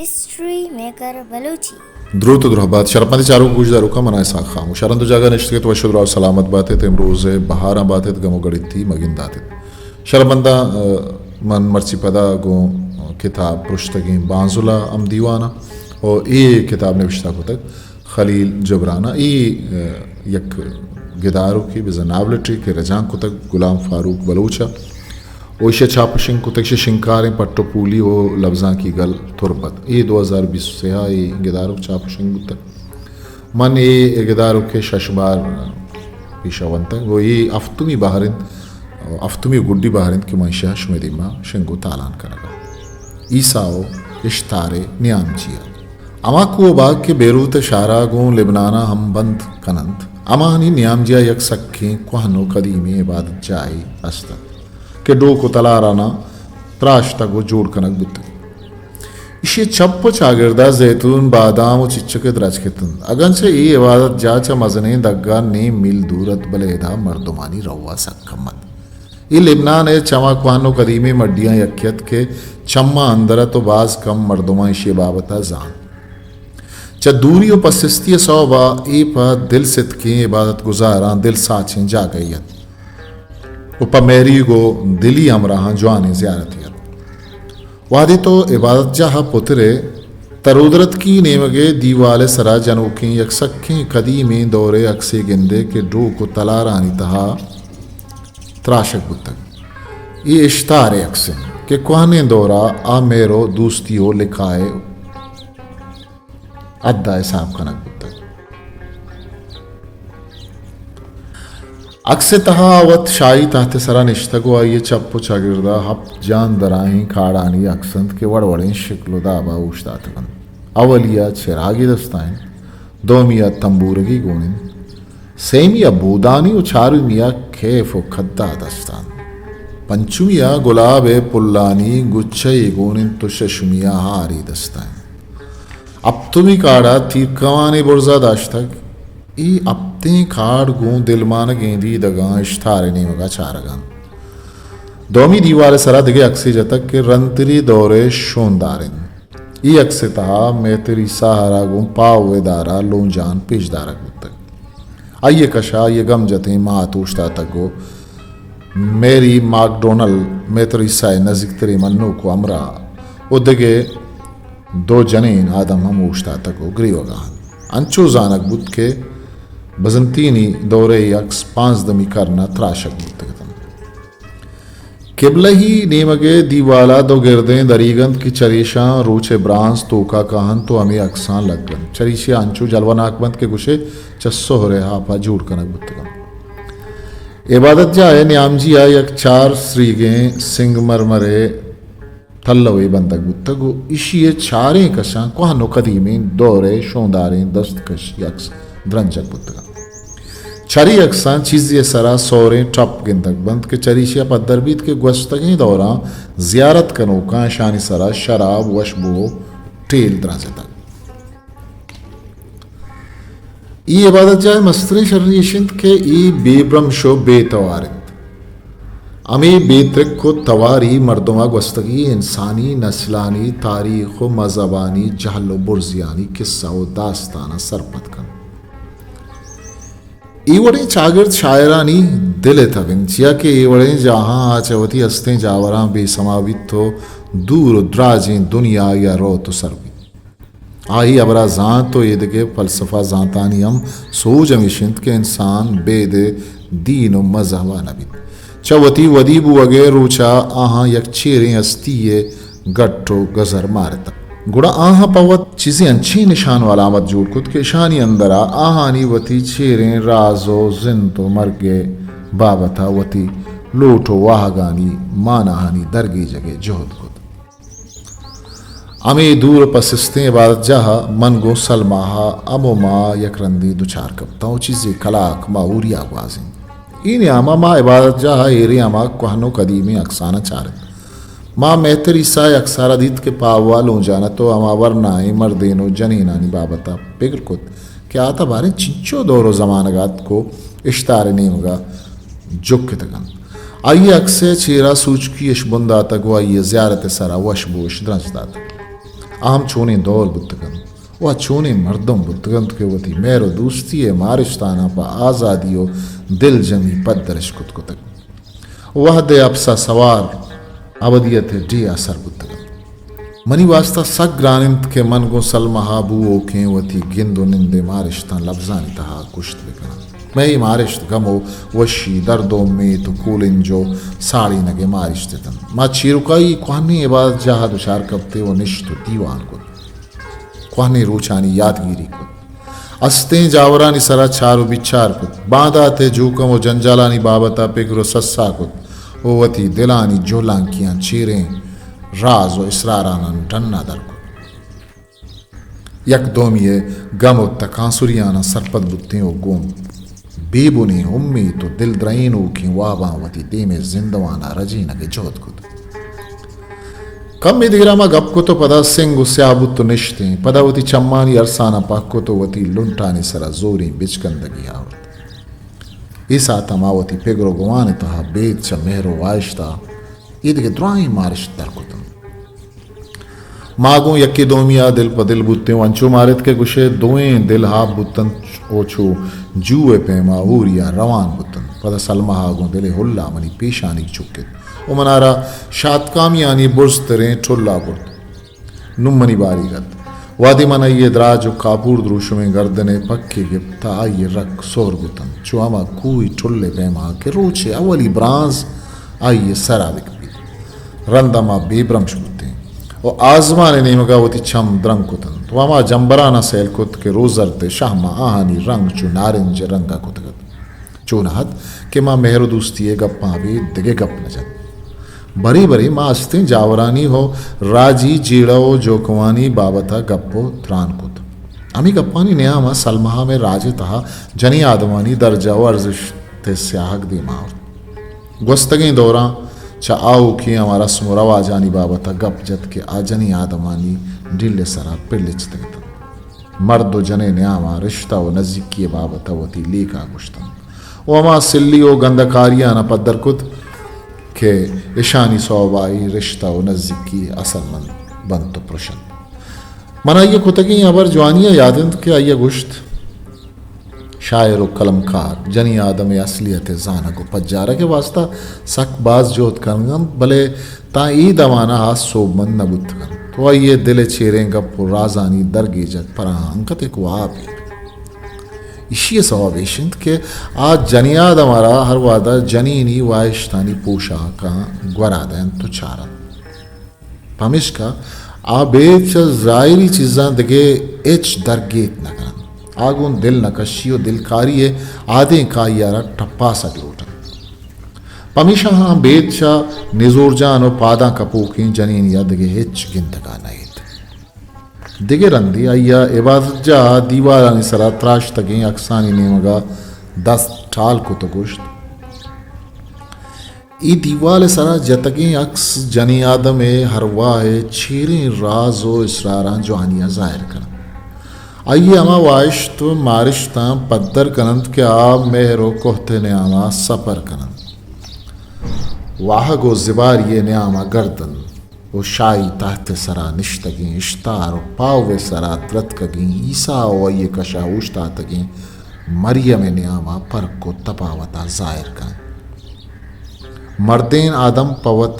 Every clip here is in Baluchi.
History maker Balochi. دروت و درہبات شرپمندیں چاروک گوشداروکاں، من آں اسحاق خاموش۔ ہر ہند و جاگہ نشتگ ات، وش و دراہ و سلامت بات ات، امروز ءِ بہاراں بات ات، گم و گڑتی مہ گندات ات۔ شرپمنداں، آ، من مرچی پدا گوں کتاب پرشتگیں بانزل ءَ ہم دیوان آں و اے کتاب نبشتہ کتگ خلیل جبران ءَ۔ اے، آ، یک گداروکے بزاں ناولٹے کہ رجانک کتگ غلام فاروق بلوچ ءَ۔ و ایشی ءَ چاپ و شنگ کتگ، ایشی ءِ شنگکاریں پٹ و پولی و لبزانکی گل تربت۔ اے دو ہزار بیست و سئے ءَ اے گداروک چاپ و شنگ بوتگ۔ من اے گداروک ءِ شش بار پیش ءَ ونتگ و اے ہفتمی بہر انت، ہفتمی و گڈی بہر انت کہ من ایشی ءَ شمئے دیما شنگ و تالان کنگ ءَ آں۔ عیسیٰ و اشتار ءِ نیامجی ءَ۔ ہما کوہ و باگ کہ بیروت ءِ شہر ءَ گوں لبنان ءَ ہمبند کن انت، ہماہانی نیامجی ءَ یک سکیں کوہن و قدیمیں عبادت جاہے است انت کہ ڈوک و تلاراناں تراشتگ و جوڑ کنگ بوتگ۔ ایشی ءِ چپ و چاگرد ءَ زیتون، بادام و چچک ءِ درچک اتنت۔ اگنچہ اے عبادت جاہ چہ مزنیں دگ ءَ نیم میل دور ات، بلے ادا مردمانی رو ءَ سک کم ات۔ اے لبنان ءِ چما کوہن و قدیمیں مڈیاں یکے ات کہ چماں اندر ات و باز کم مردماں ایشی ءِ بابت ءَ زانت۔ چہ دوری و پسستی ءِ سوب ءَ اے پہ دل ستکیں عبادت گزاراں دل ساچیں جاگہے ات و پہ مہریگ و دلی ہمراہاں جوانیں زیارتے ات۔ وہدے تو عبادت جاہ ءَ پترئے، تہ رودرتکی نیمگ ءِ دیوال ءِ سرا جنوکیں یک سکیں قدیمیں دور ءِ عکسے گندئے کہ ڈوک و تلارانی تہا تراشگ بوتگ۔ اے اشتار ءِ عکس انت کہ کوہنیں دور ءَ آ مہر و دوستی و لقاء ءِ حد ءَ حساب کنگ بوتگ۔ عکس ءِ تہا وت شاہی تحت ءِ سرا نشتگ و آئی ءِ چپ و چاگرد ءَ ہپت جان دراہیں کاڑانی عکس انت کہ وڑ وڑیں شکل و داب ءَ اوشتاتگ انت۔ اولی ءَ چراگے دست ءَ انت، دومی ءَ تمبورگے گون انت، سیمی ءَ بودانی و چارمی ءَ کیف و کدا دست ءَ انت۔ پنچمی ءَ گلاب ءِ پلانی گچھے گون انت و ششمی ءَ ہارے دست ءَ انت۔ ہپتمی کاڑ ءَ تیرکمانے برز ءَ داشتگ۔ اے ہپتیں کاڑ گوں دلمانگیں دیدگاں اشتار ءِ نیمگ ءَ چارگ ءَ انت۔ دومی دیوال ءِ سرا دگہ عکسے جتگ کہ رندتری دور ءِ شوندار انت۔ اے عکس ءِ تہا مہتری ساہر ءَ گوں پاہو ءِ دار ءَ لونجان پیش دارگ بوتگ۔ آئی ءِ کش ءَ آئی ءِ گم جتیں مات اوشتاتگ و میری ماکڈونل، مہتریسا ءِ نزیکتریں منوک و ہمراہ، و دگہ دو جنین آدم ہم اوشتاتگ و گریوگ ءَ انت۔ انچو زانگ بوت کہ بزنطینی دور ءِ اے عکس پانزدمی کرن ءَ تراشگ بوتگ اتنت۔ قبلہی نیمگ ءِ دیوال ءَ دو گردیں دریگ انت کہ چریشاں روچ ءِ برانز توک ءَ کاہنت و ہمے عکساں لگ انت۔ چریشی ءَ انچو جلوہ ناک بنت کہ گوشے چہ سہر ءِ آپ ءَ جوڑ کنگ بوتگ انت۔ عبادت جاہ ءِ نیامجی ءَ یک چار سریگیں سنگ مرمر ءِ تلوے بندگ بوتگ و ایشی ءِ چاریں کشاں کوہن و قدیمیں دور ءِ شونداریں دستکشی عکس درنجگ بوتگ انت۔ چری عکساں چیزے ءِ سرا سوریں ٹپ گندگ بنت کہ چریشی ءَ پدر بیت کہ گوستگیں دوراں زیارت کنوکاں اشانی سرا شراب، وشبو و ٹیل درنزتگ۔ اے عبادت جاہ ءِ مستریں شری ایش انت کہ اے بے برمش و بے توار انت۔ ہمے بے ترک و تواری مردم ءَ گوستگی انسانی نسلانی تاریخ و مذہبانی جہل و برزیانی کسہ و داستاناں سرپد کنت۔ اے وڑیں چاگرد شاعرانی دل ءِ تب انت، چیا کہ اے وڑیں جاہاں آ چہ وتی ہستیں جاوراں بے سما بیت و دور و دراجیں دنیایا روت و سر بیت۔ آ اے ہبرا زانت و ایدگہ فلسفہ زانتانی ہم سوج ہمیش انت کہ انسان بید دین و مذہبا نہ بیت۔ چہ وتی ودی بوگئے روچا آہاں یک چیریں ہستیئے گٹ و گزر مارتگ۔ گڑا آہاں پہ وت چیزے انچیں نشان و علامت جوڑ کت کہ اشانی اندرا آہانی وتی چیریں راز و زند و مرگئے بابتا وتی لوٹ و واہگانی ماناہانی درگیجگئے جہد کت۔ ہمے دور و پسستیں عبادت جاہ ء من گوں سلمہ ء ہمو ماہ یک رندے دچار کپتاں و چیزے کلاک ماہوری ء گوازینت۔ اے نیام ء ما عبادت جاہ ء ایریں ہما کوہن و قدیمیں اکساناں چارت۔ ما مہتر عیسیٰ ء اکسارا دیت کہ پاہو ء لونجان ات و ہما ورنائیں مردین و جنینانی بابت ء پگر کت کہ آ تہ باریں چنچو دور و زمانگ ء اتک و اشتار ء نیمگ ء جک اتگ انت۔ آئی ء اکس ء چیرا سوچکی اش بن داتگ و آئی ء زیارت ء سرا وش بوش درنچ داتگ۔ آ ہم چونیں دور بوتگ انت و آ چونیں مردم بوتگ انت کہ وتی مہر و دوستی ء مارشتاناں پہ آزادی و دلجمی پدرش کت کتگ۔ وہد ء اپس ء سوار ابدیت ء ڈیھ ء سر بوتگ انت۔ منی واستا سک گران انت کہ من گوں سلمہ ء بوؤکیں وتی گند و نند ء مارشتاں لبزانی تہا کشت بہ کناں۔ مئے اے مارشت گم و وشی، درد و امیت و کولنج و ساڑینگ ء مارشت اتنت۔ ما چیرکائی کوہنیں عبادت جاہ ء دچار کپتیں و نشت و دیوان کت۔ کوہنیں روچانی یاتگیری کت۔ استیں جاورانی سرا چار و بچار کت۔ باندات ء جوکم و جنجالانی بابت ء پگر و سسا کت و وتی دلانی جہلانکیاں چیریں راز و اسراراناں ڈن ء در کت۔ یک دومی ء گم و تکانسریاناں سرپد بوتیں و گوں بے بنیں امیت و دلدرئینوکیں واباں وتی دیم ء زندمان ء رجینگ ء جہد کت۔ کمے دیر ء ما گپ کت و پدا سنگ و سیاہ بوت و نشتیں۔ پدا وتی چمانی ارساناں پہک کت و وتی لنٹانی سرا زوریں بچکندگے آورت۔ اے ساعت ء ما وتی پگر و گمان ء تہا بید چہ مہر و واہشت ء اے دگہ دراہیں مارشت در کتنت۔ ما گوں یکے دومی ء دل پہ دل بوتیں و انچو مارت کہ گوشئے دوئیں دل ہاپ بوتنت و چو جوئے پیما ہوری ء روان بوتنت۔ پدا سلمہ ء گوں دل ء ہلا منی پیشانیگ چکت و منارا شاتکامیانی برزتریں ٹلا برت۔ نوں منی باریگ ات۔ وہدے من آئی ء دراج و کاپور دروشمیں گردن ء پکے گپت تہ آئی ء رک سہر بوتنت، چو ہما کوہی ٹل ء پیما کہ روچ ء اولی برانز آئی ء سرا بکپیت۔ رند ء ما بے برمش بوتیں و آزمان ء نیمگا وتی چم درنگ کتنت و ہما جمبراناں سیل کت کہ روزرد ء شہما آہانی رنگ چو نارنج ء رنگا کتگ ات۔ چون ات کہ ما مہر و دوستی ء گپاں ابید دگہ گپ نہ جت۔ برے برے ما استیں جاورانی و راجی جیڑہ و جوکوانی بابت ء گپ و تران کت۔ ہمے گپانی نیام ء سلمہ ء مئے راج ء تہا جنیں آدمانی درجہ و ارزشت ء سیاہگ دیما آورت۔ گوستگیں دوراں چہ آؤکیں ہما رسم و رواجانی بابت ء گپ جت کہ آ جنیں آدمانی ڈیل ء سرا پلچتگ اتنت۔ مرد و جنین نیاما رشتہ و نزیکی بابت وتی لیکا گوشتنت و ہما سلی و گندکاریانا پدر کت کہ اشانی سوبا اے رشتہ و نزیکی اثرمند بنت و پرشنت۔ من آئی کتگیں ہبر جوانیا یاد انت کہ آئی گوشت، شاعر و قلمکار جنین آدم اصلیت زانگ و پجارگ واسطہ سک باز جہد کنگ انت، بلے تاں اے دمان ء آ سوبمند نہ بوتگ انت و آئی ء دل ء چیریں گپ و رازانی درگیجگ پراہ انکت ء واب انت۔ ایشی ء سوب ایش انت کہ آ جنین آدم ء را ہر وہد ء جنینی واہشتانی پوشاکاں گورا دئینت و چارنت۔ پمیشکا آ بید چہ ظاہری چیزاں دگہ ہچ درگیت نہ کننت۔ آ گوں دل نکشی و دلکاری ء آدینکائی ء را ٹپاسگ لوٹنت۔ پمیشا آ بید چہ نزور جان و پاداں کپوکیں جنینی ء دگہ ہچ گندگا نئیت۔ دگہ رندے آئی ء عبادت جاہ ء دیوالانی سرا تراشتگیں عکسانی نیمگا دست ٹال کت و گوشت، اے دیوال ء سرا جتگیں عکس جنیں آدم ء ارواہ ء چیریں راز و اسراراں جوانی ء ظاہر کننت۔ آئی ء ہما واہشت و مارشتاں پدر کننت کہ آ مہر و کہت ء نیاما سپر کننت۔ واہگ و زباری ء نیاما گردن و شاہی تحت ء سرا نشتگیں اشتار و پاہو ء سرا درتکگیں عیسیٰ و آئی ء کشا اوشتاتگیں مریم ء نیاما پرک و تپاوتا ظاہر کننت۔ مردین آدم پہ وت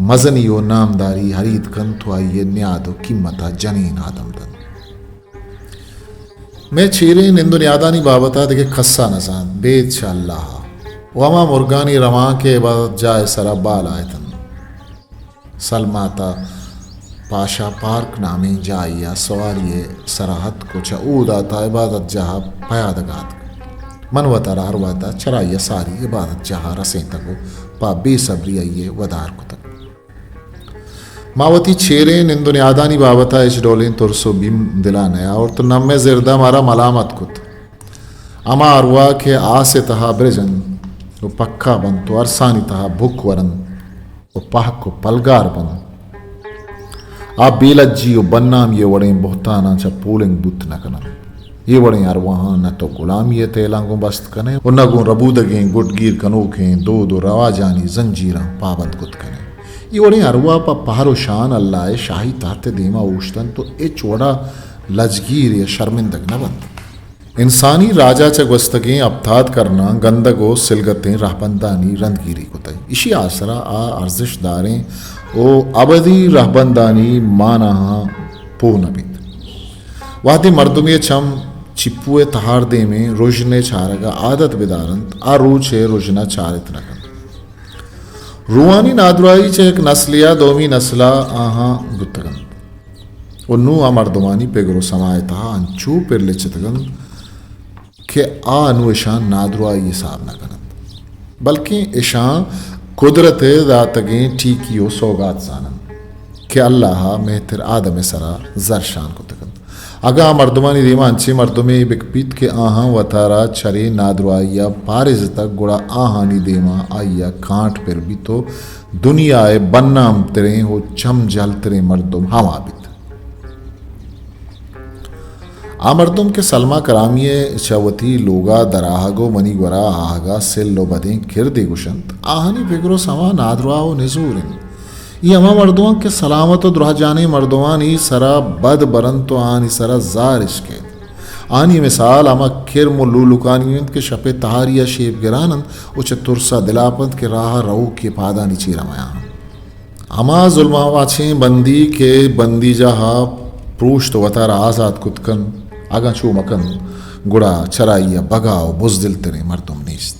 مزنی و نامداری ہرید کنت و آئی ء نیاد و قیمتا جنین آدم دنت۔ مئے چیریں نند و نیادانی بابتا دگہ کسا نزانت، بید چہ اللہ ء و ہما مرگانی روانک ء عبادت جاہ ء سرا بالا اتنت۔ سلمہ تا پاشا پارک نامیں جاہے ء سواری ء سرا اتک و چہ اودا تا عبادت جاہ ء پیادگ ء اتک۔ من وتارا ہر وہد ء چرائی ء ساری عبادت جاہ ء رسینتگ و پہ بے صبری آئی ء ودار کتگ۔ ما وتی چیریں نند و نیادانی بابت ء ہچ ڈولیں ترس و بیم دل ء نیاورت و نہ مئے زرد ء مارا ملامت کت۔ ہما ارواہ کہ آس ء تہا برجنت و پکا بنت و ارسانی تہا بک ورنت و پہک و پلگار بنت، آ بے لجی و بدنامی ء وڑیں بہتاناں چہ پولنگ بوت نہ کننت۔ اے وڑیں ارواہاں نہ تو گلامی ء تیلاں گوں بست کن ئے و نہ گوں ربودگیں گٹگیر کنوکیں دود و رواجانی زنجیراں پابند کت کن ئے۔ اے وڑیں ارواہ پہ پہر و شان اللہ ءِ شاہی تحت ءِ دیما اوشتنت و ہچ وڑا لجگیر یا شرمندگ نہ بنت۔ انسانی راجا چہ گوستگیں ہپتاد کرناں گندگ و سلگتیں رہبندانی رندگیری کتگ۔ ایشی آسرا آ ارزشت داریں و ابدی رہبندانی ماناہاں پوہ نہ بیت۔ وہدے مردمے ءِ چم چپو ءِ تہار دیمیں رژن ءِ چارگ ءَ عادت بدارنت، آ روچ ءِ رژن ءَ چارت نہ کنت۔ روحانی نادراہی چہ یک نسلے ءَ دومی نسل ءَ آہاں بوتگ انت و نوں آ مردمانی پگر و سما ءِ تہا انچو پر لچتگ انت کہ آ نوں اشاں نادراہی حساب نہ کن انت، بلکیں اشاں قدرت ءِ داتگیں ٹیکی و سوگات زان انت کہ اللہ ءَ مہتر آدم ءِ سرا زر شان کتگ انت۔ اگاں آ مردمانی دیما انچیں مردمے بکپیت کہ آہاں وتارا چرے نادراہی ءَ پارزتگ، گڑا آہانی دیما آئی ءَ کانٹ پر بیت و دنیا ءِ بدنام تریں و چم جہل تریں مردم ہما بیت۔ آ مردم کہ سلمہ کرامی ءِ چہ وتی لوگا درآہگ و منی گورا آہگا سل و بدیں کردے گوشنت، آہانی پگر و سما نادراہ و نزور انت۔ اے ہما مردم انت کہ سلامت و دراہجانیں مردمانی سرا بد برنت و آہانی سرا زار اشکیت۔ آہانی مثال ہما کرم و لولکانی انت کہ شپ ءِ تہاری ءَ شیپ گران انت و چہ ترس ءَ دلاپ انت کہ راہ ءَ روکی ءِ پادانی چیرا میان انت۔ ہما ظلم ءَ آماچیں بندی کہ بندیجاہ ءَ پروشت و وتارا آزات کت کن، اگاں چو مکن، گڑا چرائی ءَ بگا و بزدل تریں مردم نیست۔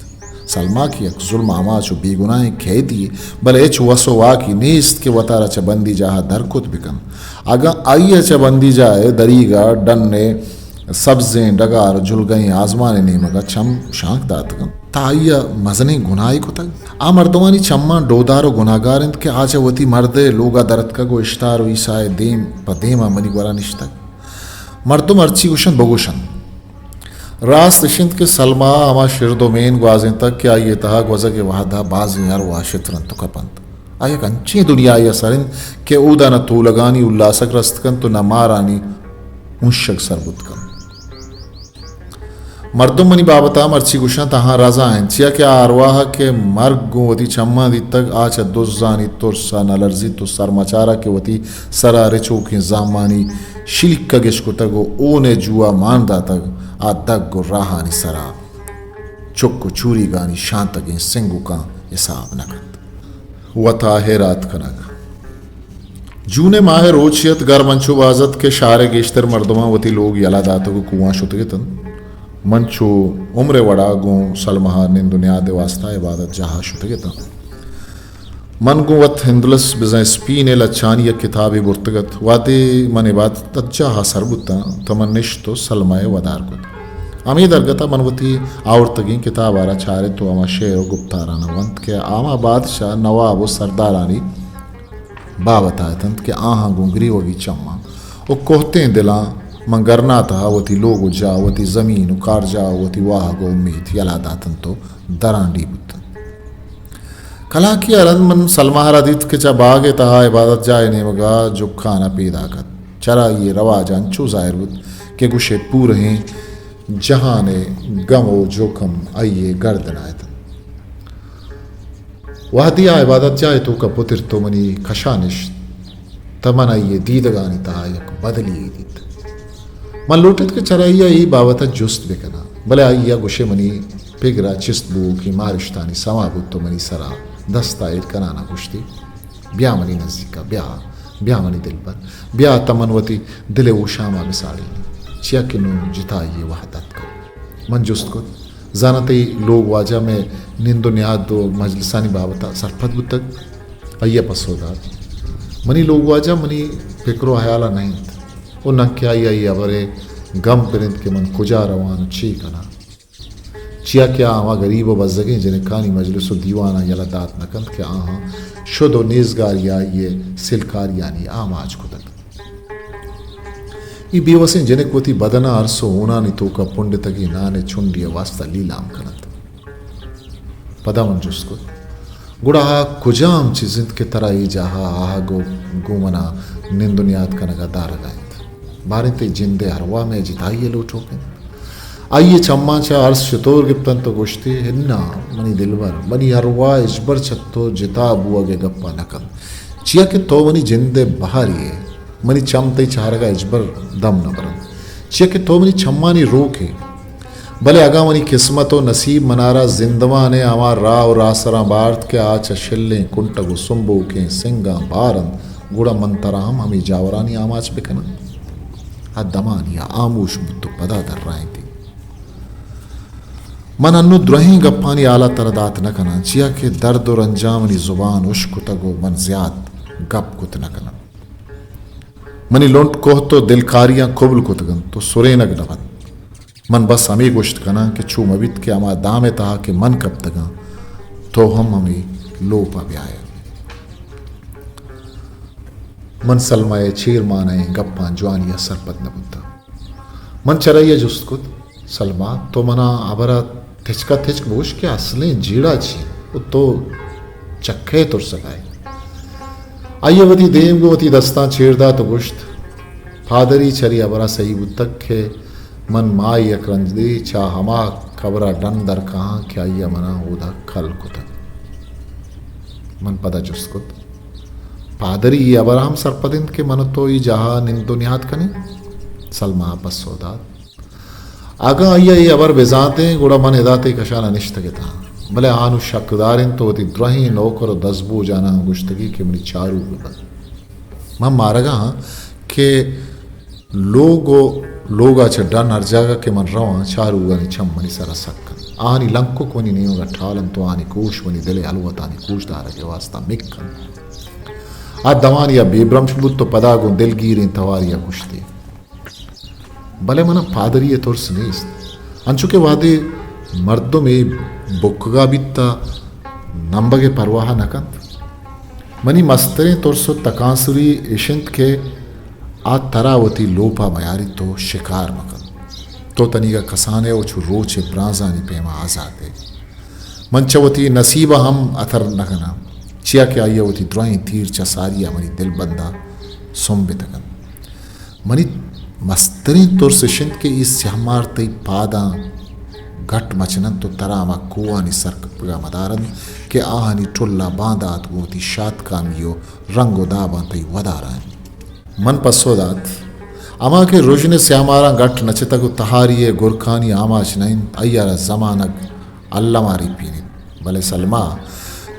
سلمہ کہ یک ظلم آماچ و بے گناہیں قیدی، بلے ہچ وس و واکی نیست کہ وتارا چہ بندیجاہ ءَ در کت بکن۔ اگاں آئی ءَ چہ بندیجاہ ءِ دریگ ءَ ڈن ءِ سبزیں ڈگار، جلگئیں آزمان ءِ نیمگ ءَ چم شانک داتگ انت، تہ آئی ءَ مزنیں گناہے کتگ۔ آ مردمانی چماں ڈودار و گناہگار انت کہ آ چہ وتی مرد ءِ لوگ ءَ درتکگ و اشتار و عیسی ءِ دیم پہ دیم ءَ منی گورا نشتگ۔ مردم ہرچی گوشنت بگوشنت۔ راست اش انت کہ سلمہ ءَ ہما شرد و مین گوازینتگ کہ آئی ءِ تہا گوزگ ءِ وہد ءَ بازیں ارواہ شتر انت و کپ انت۔ آ یک انچیں دنیاے ءَ سر انت کہ اودا نہ تولگانی الاسگ رست کنت و نہ مارانی اونشگ سر بوت کنت۔ مردم منی بابت ءَ مرچی گوشنت، آہاں رضا انت، چیا کہ آ ارواہ کہ مرگ گوں وتی چماں دیتگ، آ چہ دزانی ترس ءَ نہ لرزیت و سرمچار ءَ کہ وتی سر ءَ رچوکیں زامانی شلیکگ اش کتگ و اون ءِ جو ءَ مان داتگ، آ دگ و راہانی سر ءَ چک و چوریگانی شانتگیں سنگکاں حساب نہ کنت۔ وت ءَ ہیرات کنگ۔ جون ءِ ماہ ءِ روچے ات، گرم انچو باز ات کہ شہر ءِ گیشتر مردماں وتی لوگ یلہ داتگ و کوہاں شتگ اتنت۔ من چو عمر ءِ وڑا گوں سلمہ ءَ نند و نیاد ءِ واستا عبادت جاہ ءَ شتگ اتاں۔ من گوں وت ہندلس بزاں اسپین ءِ لچھانی یک کتابے برتگ ات۔ وہدے من عبادت جاہ ءَ سر بوتاں، تہ من نشت و سلمہ ءَ ودار کت۔ ہمے درگت ءَ من وتی آورتگیں کتاب ءَ را چارت و ہما شعر و گپتاران ءَ ونت کہ ہما بادشاہ، نواب و سردارانی بابت ءَ اتنت کہ آہاں گوں گریوگی چماں و کوہتیں دلاں من گرنا تہا وتی لوگ و جاہ، وتی زمین و کارجاہ و وتی واہگ و امیت یلہ داتنت و درانڈیھ بوتنت۔ کلاکے ءَ رند من سلمہ ءَ را دیت کہ چہ باگ ءِ تہا عبادت جاہ ءِ نیمگ ءَ جکان ءَ پیداک ات۔ چرائی ءِ رواج انچو ظاہر بوت کہ گوشے پورہیں جہان ءِ گم و جوکم آئی ءِ گردن ءَ اتنت۔ وہدے آ عبادت جاہ ءِ توک ءَ پترت و منی کش ءَ نشت، تہ من آئی ءِ دیدگانی تہا یک بدلی یے دیت۔ من لوٹت کہ چرائی ءَ اے بابت ءَ جست بکناں، بلے آئی ءَ گوشے منی پگر ءَ چست بوؤکیں مارشتانی سما بوت و منی سر ءَ دست ءَ ایر کنان ءَ گوشتی، بیا منی نزیک ءَ، بیا، بیا منی دلبر، بیا تہ من وتی دل ءِ ہوشام ءَ بساڑینیں، چیا کہ نوں جتائی ءِ وہد اتکگ۔ من جست کت، زاناں تئی لوگ واجہ مئے نند و نیاد و مجلسانی بابت ءَ سرپد بوتگ؟ آئی ءَ پسو دات، منی لوگ واجہ منی پکر و ہیال ءَ نہ انت و نہ کہ آئی ءَ اے ہبر ءِ گم پر انت کہ من کجا روان و چے کناں۔ چیا کہ آ ہما گریب و بزگیں جنکانی مجلس و دیواناں یلہ دات نہ کنت کہ آہاں شد و نیزگاری ءَ آئی ءِ سلکاریانی آماچ کتگ۔ اے بے وسیں جنک وتی بدن ءَ ارس و ہونانی توک ءَ پنڈتگیں نان ءِ چنڈی ءِ واستا لیلام کننت۔ پدا من جست کت، گڑا آ کجام چیز انت کہ ترا اے جاہ ءَ آہگ و گوں من ءَ نند و نیاد کنگ ءَ دارگ ءَ انت؟ باریں تئی جند ءِ ارواہ مئے جتائی ءِ لوٹوک انت؟ آئی ءِ چماں چہ ارس شتور گپتنت و گوشتی، اناں منی دلبر، منی ارواہ ہچبر چہ تو جتا بوگ ءِ گپ ءَ نہ کنت۔ چیا کہ تو منی جند ءِ بہرے ئے، منی چم تئی چارگ ءَ ہچبر دم نہ برنت۔ چیا کہ تو منی چمانی روک ئے۔ بلے اگاں منی قسمت ءُ نصیب منارا زندمان ءِ ہما راہ ءُ راہسراں بارت کہ آ چہ شلیں کنٹگ ءُ سمبوکیں سنگاں بار انت، گڑا من ترا ہم ہمے جاورانی آماچ بکناں۔ آ دمانے ءَ ہاموش بوت ءُ پدا درائینتی۔ من انوں درہیں گپانی ہال ءَ ترا دات نہ کناں، چیا کہ درد ءُ رنجاں منی زبان ہشک کتگ ءُ من زیات گپ کت نہ کناں۔ منی لنٹ کہت ءُ دلکاریاں کبل کتگ انت ءُ سرینگ نہ بنت۔ من بس ہمے گوشت کناں کہ چو مہ بیت کہ ہما دام ءِ تہا کہ من کپتگاں، تو ہم ہمے لوپ ءَ بیائے۔ من سلمہ ءِ چیر مانائیں گپاں جوانی ءَ سرپد نہ بوتاں۔ من چرآئی ءَ جست کت، سلمہ، تو منا ہبر ءَ تچک ءَ تچک بگوش کہ اصلیں جیڑہ چی انت ءُ تو چہ کئے ترسگ ءَ ئے؟ آئی ءَ وتی دیم گوں وتی دستاں چیر دات ءُ گوشت، پادری چری ہبر ءَ سہی بوتگ کہ من ماہ ءِ یک رندے چہ ہما قبر ءَ ڈن در کاہاں کہ آئی ءَ منا اودا کل کتگ۔ من پدا جست کت، پادری اے ہبر ءَ ہم سرپد انت کہ من ءُ تو اے جاہ ءَ نند ءُ نیاد کنیں؟ سلمہ ءَ پسو دات، اگاں آئی ءَ اے ہبر بزانتیں، گڑا من ادا تئی کشان ءَ نشتگ اتاں۔ بلے آ نوں شکدار انت ءُ وتی درہیں نوکر ءُ دزبوجاناں گوشتگی کہ منی چاروک بہ بنت۔ من مارگ ءَ آں کہ لوگ ءُ لوگ ءَ چہ ڈن ہر جاگہ کہ من رواں، چاروگانی چم منی سر ءَ سک انت۔ آہانی لنکک منی نیمگ ءَ ٹال انت ءُ آہانی گوش منی دل ءِ ہلوتانی گوش دارگ ءِ واستا مک انت۔ آ دمانے ءَ بے برمش بوت ءُ پدا گوں دلگیریں توارے ءَ گوشتی، بلے من ءَ پادری ءِ ترس نیست۔ انچو کہ وہدے مردمے بکگ ءَ بیت ءَ نمبگ ءِ پرواہ نہ کنت۔ منی مستریں ترس ءُ تکانسری اش انت کہ آ ترا وتی لوپ ءَ میاریت ءُ شکار مہ کنت۔ تو تنیگا کسان ئے ءُ چو روچ ءِ برانزانی پیما آزات ئے۔ من چہ وتی نصیب ءَ ہم اتر نہ کناں، چیا کہ آئی ءَ وتی درہیں تیر چہ ساری ءَ منی دلبند ءَ سمبتگ انت۔ منی مستریں ترس اش انت کہ اے سیاہ مار تئی پاداں گٹ مچن انت ءُ ترا ہما کوہانی سرکپگ ءَ مدار انت کہ آہانی ٹل ءَ باندات گوں وتی شاتکامی ءُ رنگ ءُ داباں تئی ودار ءَ انت۔ من پسو دات، ہما کہ رژن ءِ سیاہ ماراں گٹ نچتگ ءُ تہاری ءِ گرکانی آماچ نہ انت، آئی ءَ را زمانگ الم ءَ ریپینیت۔ بلے سلما،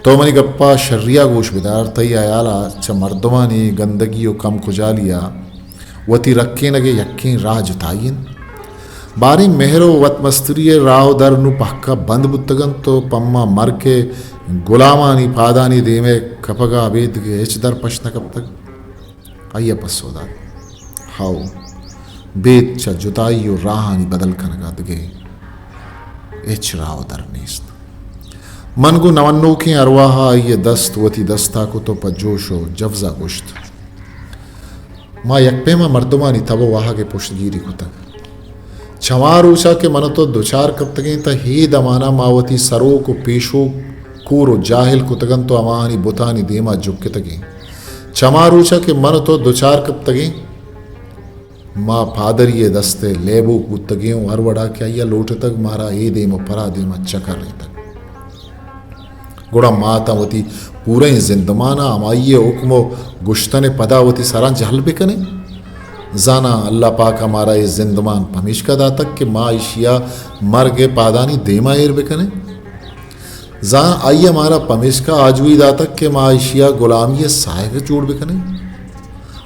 تو منی گپ ءَ شری ءَ گوش بدار، تئی ہیال ءَ چہ مردمانی گندگی ءُ کم کجالی ءَ وتی رکینگ ءِ یکیں راہ جتائی انت۔ باریں مہر ءُ وت مستری ءِ راہ ءُ در نوں پہک ءَ بند بوتگ انت ءُ پما مرگ ءِ گلامانی پادانی دیم ءَ کپگ ءَ ابید دگہ ہچ در پش نہ کپتگ۔ آئی ءَ پسو دات، ہئو، بید چہ جتائی ءُ راہانی بدل کنگ ءَ دگہ ہچ راہ ءُ در نیست۔ من گوں نونوکیں ارواہ ءَ آئی ءِ دست وتی دست ءَ کت ءُ پہ جوش ءُ جوز ءَ گوشت، ما یک پیما مردمانی تب ءُ واہگ ءِ پشتگیری کتگ۔ چما روچا کہ من ءُ تو دچار کپتگیں، تہ اے دمانا ما وتی سروک ءُ پیشوک کور ءُ جاہل کتگ انت ءُ ہماہانی بتانی دیما جکتگیں۔ چما روچا کہ من ءُ تو دچار کپتگیں، ما پادری ءِ دست ءِ لیبوک بوتگیں ءُ ہر وڑا کہ آئی ءَ لوٹتگ، مارا اے دیم ءُ پرا دیما چکرینتگ۔ گڑا ما تاں وتی پورئیں زندمان ءَ ہمائی ءِ حکم ءُ گشتن ءِ پدا وتی سراں جہل بکنیں؟ زاناں اللہ پاک ءَ مارا اے زندمان پمیشکا داتگ کہ ما ایشی ءَ مرگ ءِ پادانی دیما ایر بکنیں؟ زاناں آئی ءَ مارا پمیشکا آجوئی داتگ کہ ما ایشی ءَ گلامی ءِ ساہگ جوڑ بکنیں؟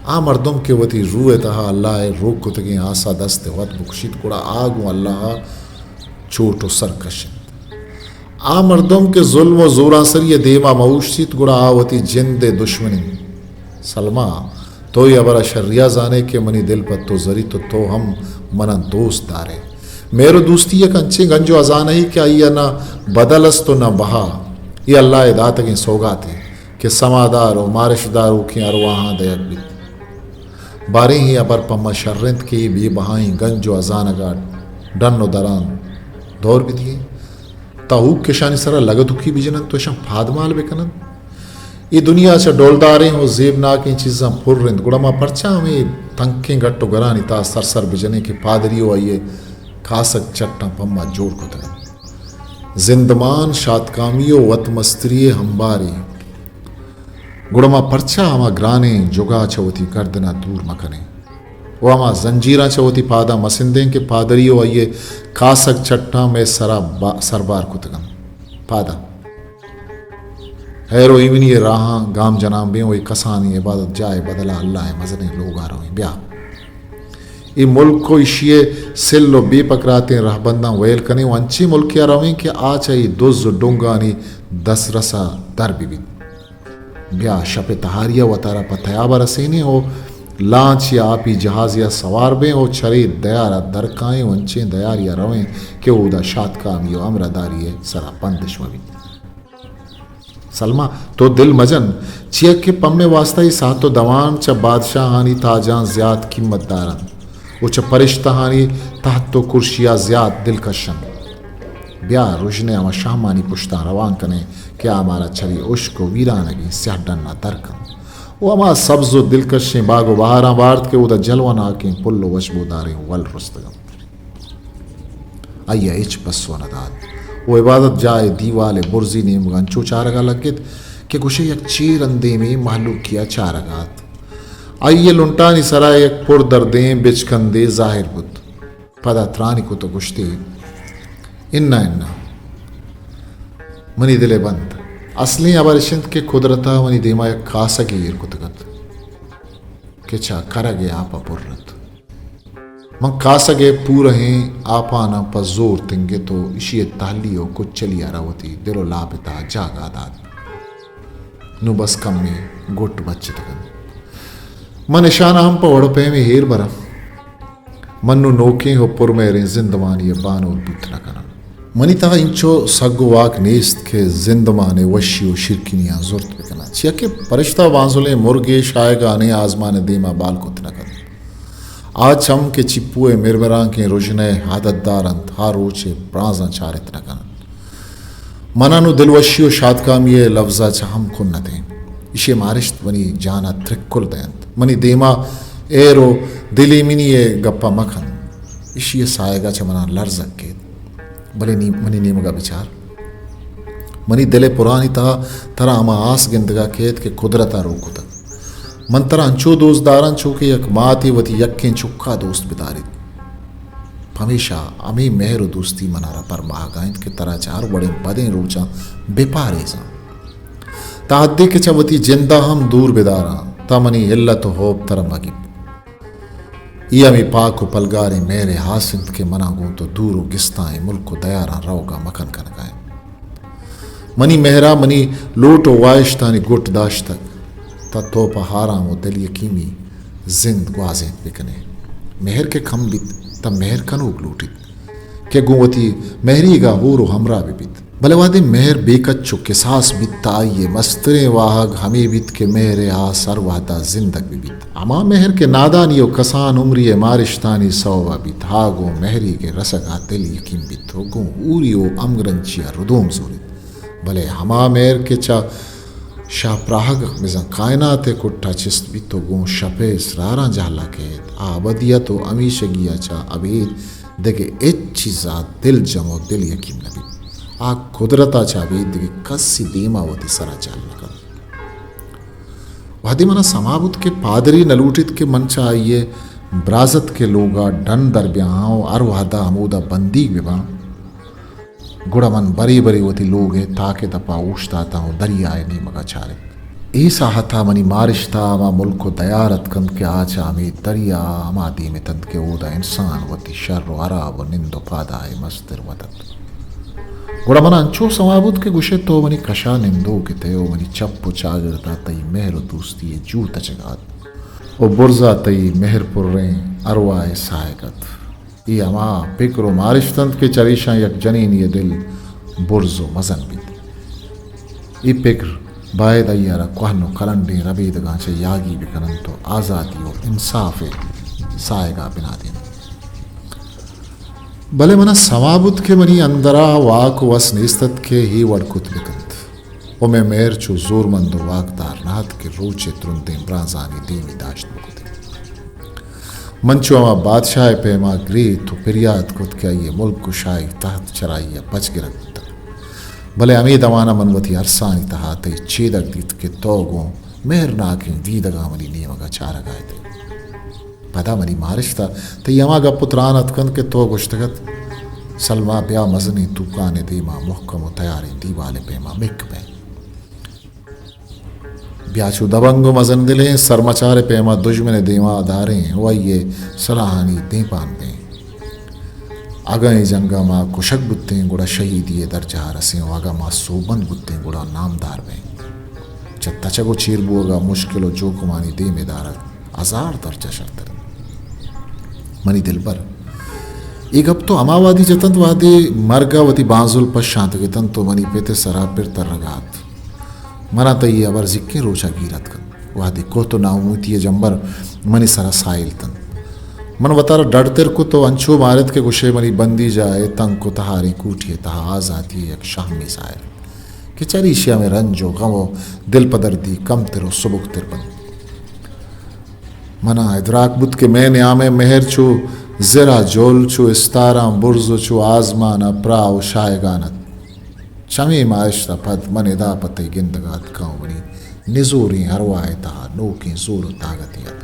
آ مردم کہ وتی روح ءِ تہا اللہ ءِ روک کتگیں آس ءَ دست ءِ وت بکشیت، گڑا آ گوں اللہ ءَ چوٹ ءُ سر کش انت۔ آ مردم کہ ظلم ءُ زورانسری ءِ دیما مہ اوشتیت، گڑا آ وتی جند ءِ دشمن انت۔ سلما، تو اے ہبر ءَ شریا زان ئے کہ منی دل پہ تو زریت ءُ تو ہم من ءَ دوست دار ئے۔ مہر ءُ دوستی یک انچیں گنج ءُ ہزانہ ئے کہ آئی ءَ نہ بدل است ءُ نہ بہا۔ اے اللہ ءِ داتگیں سوگاتے کہ سمادار ءُ مارشتداروکیں ارواہاں دئیگ بیت۔ باریں اے ہبر پہ ما شر انت کہ اے بے بہائیں گنج ءُ ہزانگ ءَ ڈن ءُ دراں دور بدییں، تاں ہوک اشانی سرا لگتوکی بجن انت ءُ اشاں پادمال بکن انت۔ اے دنیا چہ ڈولداریں ءُ زیبناکیں چیزاں پر انت، گڑا ما پرچا ہمے تنکیں گٹ ءُ گرانی تہا سر سر بجنیں کہ پادری ءُ آئی ءِ کاسگ چٹاں پہ ما جوڑ کتگ انت؟ زندمان شاتکامی ءُ وت مستری ءِ ہمبارے۔ گڑا ما پرچا ہما گرانیں جگا چہ وتی گردنا دور مکنیں و ہما زنجیراں چہ وتی پاداں مسندیں کہ پادری و آئی کاسگ چٹاں مئے سرا با-، سربار کتگ انت؟ پادا ہیر و ایمنی ء راہاں گام جنان بیں و اے کسانیں عبادت جاہ ء بدلا اللہ ء مزنیں لوگا رویں۔ بیا اے ملک و ایشی ء سل و بے پکراتیں رہبنداں ویل کنیں و انچیں ملکے ء رویں کہ آ چہ اے دز و ڈنگانی دسترس ء در بہ بیت۔ بیا شپ ء تہاری ء وتارا پہ تیاب ء رسینیں و لانچ یا آپی جہازے ء سوار بیں و چرے دیار ء در کائیں و انچیں دیارے ء رویں کہ اودا شاتکامی و ہمراہداری ء سرا بندش مہ بیت۔ سلما، تو دل مجن، چیا کہ پہ مئے واستا اے ساہت و دوان چہ بادشاہانی تاجاں زیات قیمت دار انت و چہ پرشتہانی تہت و کرشیا زیات دلکش انت۔ بیا رژن ء ہما شہمانی پشتاں روان کنیں کہ آ مارا چرے ہشک و ویرانگیں سیاہ ڈنا در کنت و ہما سبز و دلکشیں باگ و بہاراں بارت کہ اودا جلوہ ناکیں پل و وشبوداریں ول رستگ انت۔ آئی ء ہچ پسو نہ دات و عبادت جاہ ء دیوال ء برزی نیمگ ء انچو چارگ ء لگت کہ گوشے یک چیر اندیمیں مہلوکے ء چارگ ء ات۔ آئی ء لنٹانی سرا یک پر دردیں بچکندے ظاہر بوت۔ پدا ترانی کت و گوشتی، انا انا، منی دل ء بند۔ اصلیں ہبر اش انت کہ قدرت ء منی دیما یک کاسگے ایر کتگ ات کہ چہ کرگ ء آپ ء پر ات۔ من کاسگ ء پورہیں آپاناں پہ زور تنگت و ایشی ء تہلی و کچلی ء را وتی دل و لاپ ء تہا جاگہ دات۔ نوں بس کمے گٹ بچتگ انت۔ من اشاناں ہم پہ وڑ ء پیمے ایر براں۔ من نوں نوکیں و پرمہریں زندمانی ء بانور بوت نہ کناں۔ منی تہا اینچو سگ و واک نیست کہ زندمان ء وشی و شیرکنیاں زرت بکناں، چیا کہ پرشتہ بانزلیں مرگے شاہگانیں آزمان ء دیما بال کت نہ کنت۔ آ چم کہ چپو ء مرمرانکیں رژن ء عادت دار انت، آ روچ ء برانزاں چارت نہ کننت۔ منا نوں دلوشی و شاتکامی ء لبزا چہ ہم کنتیں۔ ایشی ء مارشت منی جانا ترکل دینت۔ منی دیما ایر و دلیمنی ء گپا مکن۔ ایشی ء ساہگا چہ منا لرزگ کیت۔ بلے نی-، منی نیمگا بچار۔ منی دل ء پرانی تہا ترا ہما آس گندگا کیت کہ قدرتا رو کتگ۔ من ترا انچو دوست داراں چو کہ یک ماتے وتی یکیں چکا دوست بداریت۔ پمیشا ہمے مہر و دوستی منارا پرماہگا انت کہ ترا چہ ہر وڑیں بدیں روچاں بپاریزاں۔ تا حدے کہ چہ وتی جندا ہم دور بداراں، تا منی علت و ہوپ ترا مگیپ۔ اے ہمے پاک و پلگاریں مہر ء آس انت کہ منا گوں تو دور و گستائیں ملک و دیاراں روگا مکن کنگا انت۔ منی مہرا منی لوٹ و واہشتانی گٹ داشتگ، تا تو پہ آرام و دل یکیمی زند گوازینت بکنے۔ مہر کہ کم بیت، تا مہر کنوک لوٹیت کہ گوں وتی مہریگا ہور و ہمراہ بہ بیت۔ بلے وہدے مہر بے کچ و کساس بیت، تہ آئی ء مستریں واہگ ہمے بیت کہ مہر ء آس ہر وہدا زندگ بہ بیت۔ ہما مہر کہ نادانی و کسان عمری ء مارشتانی سوب ء بیت، ہا گوں مہریگ ء رسگ ء دل یکیم بیت و گوں ہوری و ہمگرنچی ء ردوم زوریت۔ بلے ہما مہر کہ چہ شاہ پراہگ بزاں کائنات ء کٹ ء چست بیت و گوں شپ ء اسراراں جہلا کیت، آ ابدیت و ہمیشگی ء چہ ابید دگہ ہچ چیزا دل جم و دل یکیم نہ بیت۔ آ قدرتا چہ ابید دگہ کسی دیما وتی سرا جہل نہ کنت۔ وہدے منا سما بوت کہ پادری نہ لوٹیت کہ من چہ آئی ء برازتک ء لوگا ڈن در بیاہاں و ہر وہدا ہمودا بندیگ بباں، گڑا من برے برے وتی لوگ ء تاک ء دپا اوشتاتاں و دریا ء نیمگا چارت۔ اے ساہتا منی مارشتا ہما ملک و دیار اتکنت کہ آ چہ ہمے دریا ء ہما دیم اتنت کہ اودا انسان وتی شر و ہراب و نند و پادا ء مستر وت ات۔ گڑا منا انچو سما بوت کہ گوشے تو منی کشا نندوک اتئے و منی چپ و چاگردا تئی مہر و دوستی ء جوت تچگا ات و برزا تئی مہر پریں ارواہ ء ساہگ ات۔ اے ہما پکر و مارشت انت کہ چریشاں یک جنینی ء دل برز و مزن بیت۔ اے پکر باید آئی ء را کوہن و کلنڈیں ربیدگاں چہ یاگی بکن انت و آزادی و انصاف ء ساہگا بنادینت۔ بلے منا سما بوت کہ منی اندرا واک و وس نیست ات کہ اے وڑ کت بکنت۔ و مئے مہر چو زورمند و واکدار نہ ات کہ روچ ء ترندیں برانزانی دیمی داشت بکتیں۔ من چو ہما بادشاہ ء پیما گریت و پریات کت کہ آئی ء ملک و شاہی تحت چرائی ء پچ گرگ بوتگ۔ بلے ہمے دمان ء من وتی ارسانی تہا تئی چیدگ دیت کہ تو گوں مہرناکیں دیدگاں منی نیمگ ءَ چارگ ءَ ات۔ پدا منی مارشت ءَ تئی ہما گپ ءُ تران اتک انت کہ تو گوشتگ ات، سلما، بیا مزنیں توکان ءِ دیما مہکم ءُ تیاریں دیوال ءِ پیما مک بئیں۔ بیا چو دبنگ ءُ مزن دلیں سرمچار ءِ پیما دژمن ءِ دیما داریں ءُ آئی ءِ سلاہانی دیمپان بیں۔ اگاں اے جنگ ءَ ما کشگ بوتیں، گڑا شہیدی ءِ درجہ ءَ رسیں ءُ اگاں ما سوبمند بوتیں، گڑا نامدار بیں۔ چہ تچگ ءُ چیر بوگ ءَ مشکل ءُ جوکمانی دیم ءَ دارگ ہزار درجہ شرتر انت۔ منی دلبر، اے گپ تو ہما وہدی جت انت، وہدے مرگ ءَ وتی بانزل پشانتگ اتنت ءُ منی پت ءِ سرا پر ترگ ءَ ات۔ منا تئی اے ہبر زیکیں روچ ءَ گیر اتک انت، وہدے کہت ءُ ناامیتی ءِ جمبر منی سرا ساہیل اتنت۔ من وتارا ڈڈتر کت ءُ انچو مارت کہ گوشئے منی بندیجاہ ءِ تنک ءُ تہاریں کوٹی ءِ تہا آزاتی ءِ یک شہمے ساہیل انت کہ چریشی ءَ مئے رنج ءُ غم ءُ دلپدردی کمتر ءُ سبکتر بنت۔ منا ادراک بوت کہ مئے نیام ءِ مہر چو زر ءَ جہل، چو استاراں برز ءُ چو آزمان ءَ پراہ ءُ شاہگان ات۔ چمے ماہشت ءَ پد من ادا پہ تئی گندگ ءَ اتکاں ءُ منی نزوریں ارواہ ءِ تہا نوکیں زور ءُ تاگتے اتک۔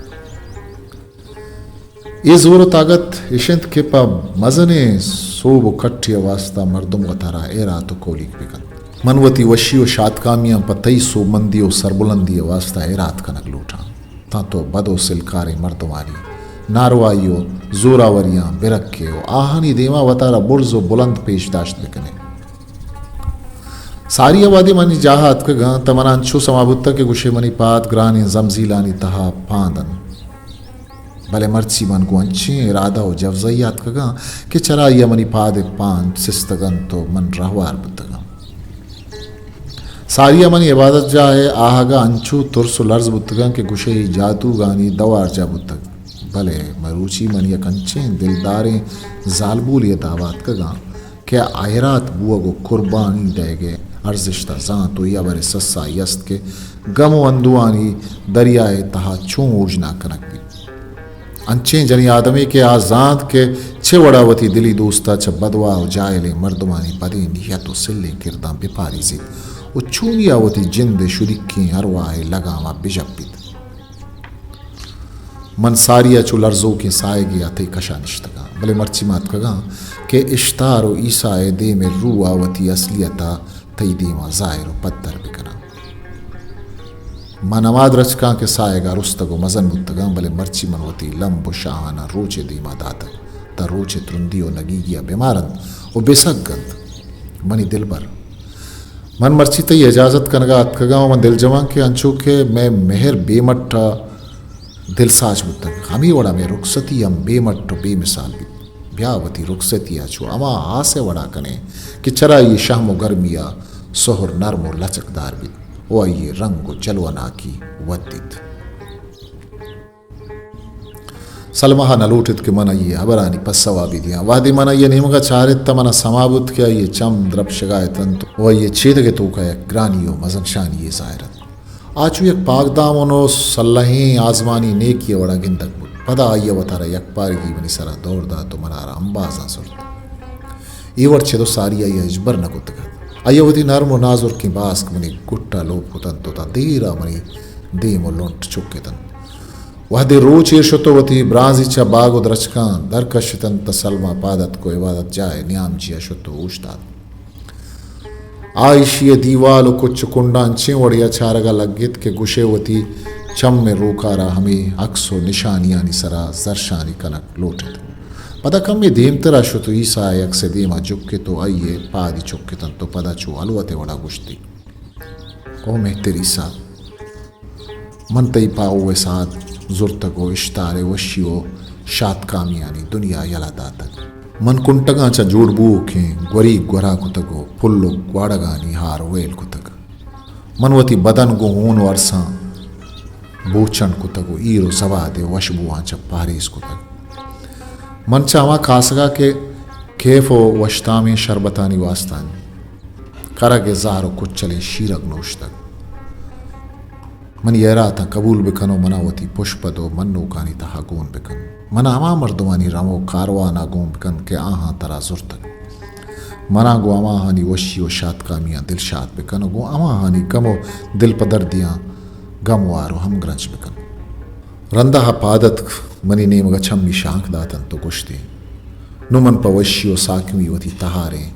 اے زور ءُ تاگت اش انت کہ پہ مزنیں سوب ءُ کٹے ءِ واستا مردم وتارا ایرات ءُ کولیگ بہ کنت۔ من وتی وشی ءُ شاتکامیاں پہ تئی سوبمندی ءُ سربلندی ءِ واستا ایرات کنگ لوٹاں، تاں تو بد ءُ سلکاریں مردمانی ناروائی ءُ زوراوریاں بہ رکے ءُ آہانی دیما وتارا برز ءُ بلند پیش داشت بہ کنے۔ ساری ءَ وہدے منی جاہ ءَ اتکگاں، تہ من انچو سما بوتگ کہ گوشے منی پاد گرانیں زمزیلانی تہا پاند انت۔ بلے مرچی من گوں انچیں ارادہ ءُ جوزئی ءَ اتکگاں کہ چرآئی ءَ منی پاد ءِ پاند سستگ انت ءُ من رہوار بوتگاں۔ ساری ءَ منی عبادت جاہ ءِ آہگ ءَ انچو ترس ءُ لرز بوتگاں کہ گوشے اے جاتوگانی دوار جاہ بوتگ۔ بلے مروچی من یک انچیں دلداریں زالبولے ءِ داب ءَ اتکگاں کہ آ ہیرات بوگ ءُ قربانی دئیگ ءِ ارزشت ءَ زانت ءُ اے ہبر ءِ سسائی است کہ گم ءُ اندوہانی دریا ءِ تہا چون اوژناگ کنگ بیت۔ انچیں جنی آدمے کہ آ زانت کہ چہ وڑا وتی دلی دوست ءَ چہ بدواہ ءُ جاہلیں مردمانی بدیں نیت ءُ سلیں کرداں بہ پاریزیت ءُ چونیا وتی جند ءِ شدیکیں ارواہ ءِ لگام ءَ بہ ژپیت۔ من ساری ءَ چو لرزوکیں ساہگے ءَ تئی کش ءَ نشتگاں، بلے مرچی ما اتکگاں کہ اشتار ءُ عیسی ءِ دیم ءِ روح ءَ وتی اصلیت ءَ تئی دیم ءَ ظاہر ءُ پدر بہ کناں۔ من ہما درچکاں کہ ساہگ ءَ رستگ ءُ مزن بوتگاں، بلے مرچی من وتی لمب ءُ شاہاناں روچ ءِ دیم ءَ داتگ، تاں روچ ءِ ترندی ءُ نگیگی ءَ بہ مارنت ءُ بہ سگ انت۔ منی دلبر، من مرچی تئی اجازت کنگ ءَ اتکگاں ءُ من دلجماں کہ انچو کہ مئے مہر بے مٹ ءَ دلساچ بوتگ، ہمے وڑا مئے رخصتی ہم بے مٹ ءُ بے مثال بیت۔ بیا وتی رخصتی ءَ چو ہما آس ءِ وڑا کنیں کہ چرآئی ءِ شہم ءُ گرمی ءَ سہر نرم ءُ لچکدار بیت ءُ آئی ءِ رنگ ءُ جلوہ ناکی ودیت۔ سلمہ ءَ نہ لوٹت کہ من آئی ءِ ہبرانی پسو ءَ بہ دیاں۔ وہدے من آئی ءِ نیمگ ءَ چارت تہ من ءَ سما بوت کہ آئی ءِ چم درپشگ ءَ اتنت ءُ آئی ءِ چیدگ ءِ توک ءَ یک گرانی ءُ مزن شانی یے ظاہر ات۔ آ چو یک پاکدامن ءُ سلہیں آزمانی نیکی ءِ وڑا گندگ بوت۔ پدا آئی ءَ وتارا یکپارگی منی سرا دور دات ءُ من ءَ را امبازاں زرت۔ اے وڑ چد ءُ ساری آئی ءَ ہچبر نہ کتگ ات۔ آئی ءَ وتی نرم ءُ نازرکیں باسک منی گٹ ءَ لوپ کتنت ءُ تاں دیر ءَ منی دیم ءُ لنٹ چک اتنت۔ وہدے روچ ایر شت ءُ وتی برانزی چہ باگ ءُ درچکاں در کشتنت تہ سلمہ پاد اتک ءُ عبادت جاہ ءِ نیامجی ءَ شت ءُ اوشتات۔ آ ایشی ءِ دیوال ءُ کچ ءُ کنڈاں انچیں وڑے ءَ چارگ ءَ لگت کہ گوشے وتی چم ءِ روکارا ہمے عکس ءُ نشانیانی سرا زرشانی کنگ لوٹت۔ پدا کمے دیمتر ءَ شت ءُ عیسی ءِ عکس ءِ دیم ءَ جکت ءُ آئی ءِ پادی چکتنت ءُ پدا چو ہلوت ءِ وڑا گوشتی، او مہتر عیسی! من تئی پاہو ءِ ساعت زرتگ ءُ اشتار ءِ وشی ءُ شاتکامیانی دنیا یلہ داتگ۔ من کنٹگاں چہ جوڑ بوؤکیں گوریگ گورا کتگ ءُ پل ءُ گواڑگانی ہار ویل کتگ۔ من وتی بدن گوں ہون ءُ ارساں بوچنڈ کتگ ءُ ایر ءُ زباد ءِ وشبواں چہ پہریز کتگ۔ من چہ ہما کاسگ ءَ کہ کیف ءُ وشتامیں شربتانی واستا انت، کرگ ءِ زہر ءُ کچلیں شیرگ نوشتگ۔ منی ہیراتاں قبول بکن ءُ منا وتی پشپد ءُ منوکانی تہا گون بکن۔ منا ہما مردمانی رم ءُ کاروان ءَ گون بکن کہ آہاں ترا زرتگ۔ منا گوں ہماہانی وشی ءُ شاتکامیاں دلشات بکن ءُ گوں ہماہانی گم ءُ دلپدردیاں گم وار و ہمگرنچ بکن۔ رندا آ پاد اتک، منی نیمگا چمی شانک داتنت و گوشتی، نوں من پہ وشی و ساکمی وتی تہاریں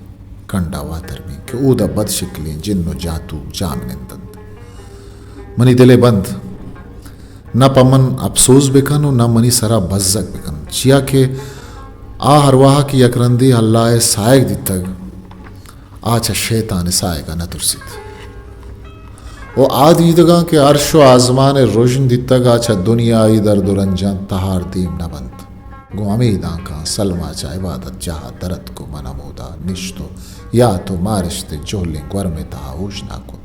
کنڈا واتر بیں کہ اودا بدشکلیں جن و جاتوک جاہ منندنت۔ منی دلے بند، نہ پہ من اپسوز بکن و نہ منی سرا بزگ بکن، چیا کہ آ ہر واہا کہ یک رندے اللہ ء ساہگ دیتگ، آ چہ شیطان ء ساہگ ء نہ ترسیت۔ و آ دیدگاں کہ عرش و آزمان ء رژن دیتگ، آ چہ دنیائی درد و رنجاں تہار دیم نہ بنت۔ گوں ہمے دانکاں سلما چہ عبادت جاہ ء در اتک و من ہمودا نشت و یات و مارشت ء جہلیں گورم ء تہا اوشناک کت۔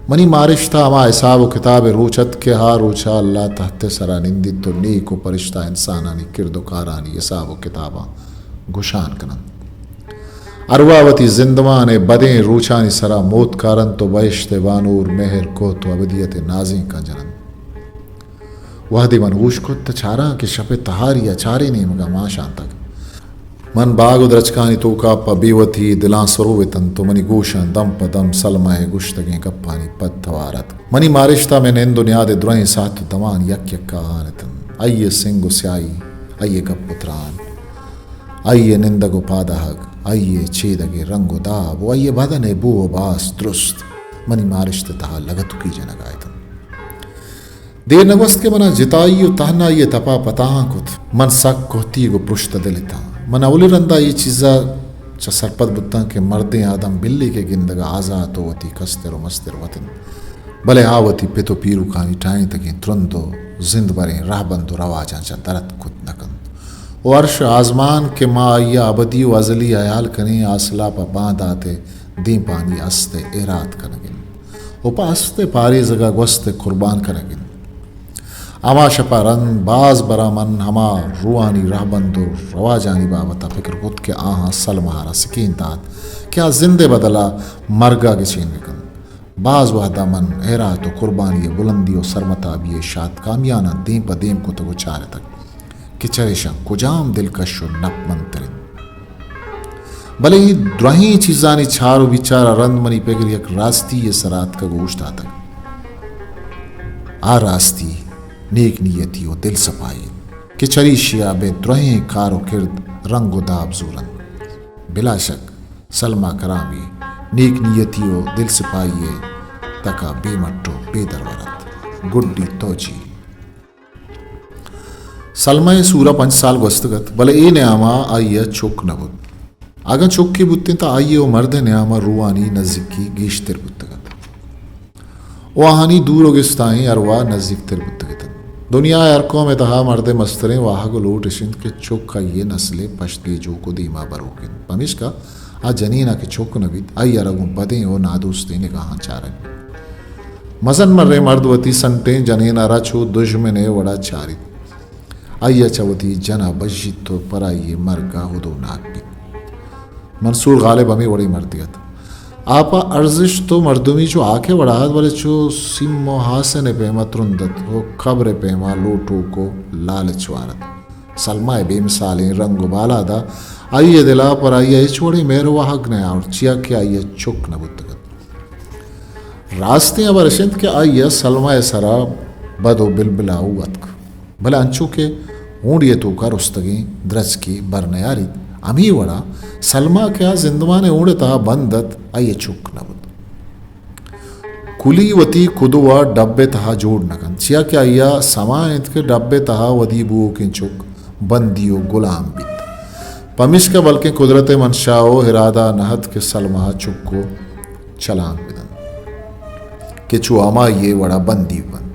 منی مارشت ء ہما حساب و کتاب ء روچ ات کہ آ روچ ء اللہ تحت ء سرا نندیت و نیک و پرشتہ انسانانی کرد و کارانی حساب و کتاباں گشان کننت۔ ارواہ وتی زندمان ء بدیں روچانی سرا موت کارنت و بہشت ء بانور مہر کوہت و ابدیت ء نازینکاں جننت۔ وہدے من ہوش کت تہ چاراں کہ شپ ء تہاری ء چاریں نیمگا ماں شانتگ۔ من باگ و درچکانی توکا پہ بے وتی دلاں سرو اتنت و منی گوشاں دم پہ دم سلمہ ء گوشتگیں گپانی پد توار اتک۔ منی مارشتا مئے نند و نیاد ء درہیں ساعت و دمان یک یکا آہان اتنت۔ آئی ء سنگ و سیاہی، آئی ء گپ و تران، آئی ء نندگ و پاداہگ، آئی ء چیدگ ء رنگ و داب و آئی ء بدن ء بو و باس درست منی مارشت ء تہا لگتکی جنگا اتنت۔ دیر نہ گوست کہ منا جتائی و تہنائی ء تپا پتاہاں کت۔ من سک کوہتیگ و پرشتہ دل اتاں۔ من اولی رندا اے چیزا چہ سرپد بوتاں کہ مردیں آدم بلے کہ گندگا آزات و وتی کستر و مستر وت انت، بلے آ وتی پت و پیروکانی ٹاہینتگیں ترند و زندبریں رہبند و رواجاں چہ در اتک کت نہ کنت و عرش آزمان کہ ما آئیا ابدی و ازلی ہیال کنیں، آ سلاہ پہ باندات ء دیمپانی است ء ایراد کنگ انت و پہ است ء پاریزگ ء گوست ء قربان کنگ انت۔ ہما شپ ء رند باز براں من ہما روحانی رہبند و رواجانی بابت ء پکر کت کہ آہاں سلمہ ء را سکین دات کہ آ زند ء بدل ء مرگ ء گچین بہ کنت۔ باز وہد ء من ہیرات و قربانی ء بلندی و سرمتابی ء شاتکامیاناں دیم پہ دیم کتگ و چارتگ کہ چریشاں کجام دلکش و نپمندتر انت۔ بلے اے درہیں چیزانی چار و بیچار ء رند منی پگر یک راستی ء سرا اتکگ و اوشتاتگ۔ آ راستی نیک نیتی و دل سپائی انت کہ چریشی ء بہ درہیں کار و کرد رنگ و داب زورنت۔ بلا شک سلمہ کرامی نیک نیتی و دل سپائی ء تکا بے مٹ و بے درور ات۔ گڈی توجیل۔ سلمہ ء سورا پنچ سال گوستگ ات، بلے اے نیاما آئی ء چک نہ بوت۔ اگاں چکے بوتیں تہ آئی ء و مرد ء نیاما روحانی نزیکی گیشتر بوتگ ات و آہانی دور و گستاہیں ارواہ نزیکتر بوتگ اتنت۔ دنیا ء ہر قوم ء تہا مرد ء مستریں واہگ و لوٹ اش انت کہ چک آئی ء نسل ء پشتگیجوک و دیما بروک انت، پمیشکا آ جنین ء کہ چک نہ بیت، آئی ء را گوں بدیں و نادوستیں نگاہاں چارگ بیت۔ مزن مریں مرد وتی سنٹیں جنین ء را چو دژمن ء وڑا چاریت۔ آئی ء چہ وتی جن ء بژیت و پر آئی ء مرگ ء ہدوناک بیت۔ منصور غالب ہمے وڑیں مردے ات۔ آ پہ ارزشت و مردمی چو ہاک ء وڑا ات، بلے چو سیم و ہاسن ء پیما ترند ات و کبر ء پیما لوٹوک و لالچ وار ات۔ سلمہ ء بے مثالیں رنگ و بالاد ء آئی ء دل ء پر آئی ء ہچ وڑیں مہر و واہگ نہ آورت، چیا کہ آئی ء چک نہ بوتگ ات۔ راستیں ہبر اش انت کہ آئی ء سلمہ ء سرا بد و بلبلاؤ اتک، بلے انچو کہ ہونڈی ء توکا رستگیں درچکے بر نیاریت، ہمے وڑا سلمہ کہ آ زندمان ء ہونڈ ء تہا بند ات، آئی ء چک نہ بوت۔ کلی وتی کدو ء ڈب ء تہا جوڑ نہ کنت، چیا کہ آئی ء سما انت کہ ڈب ء تہا ودی بوؤکیں چک بندی و گلام بیت۔ پمیشکا بلکیں قدرت ء منشا و ارادہ نہ ات کہ سلمہ ء چک و چلانک بدنت کہ چو ہمائی ء وڑا بندی بنت۔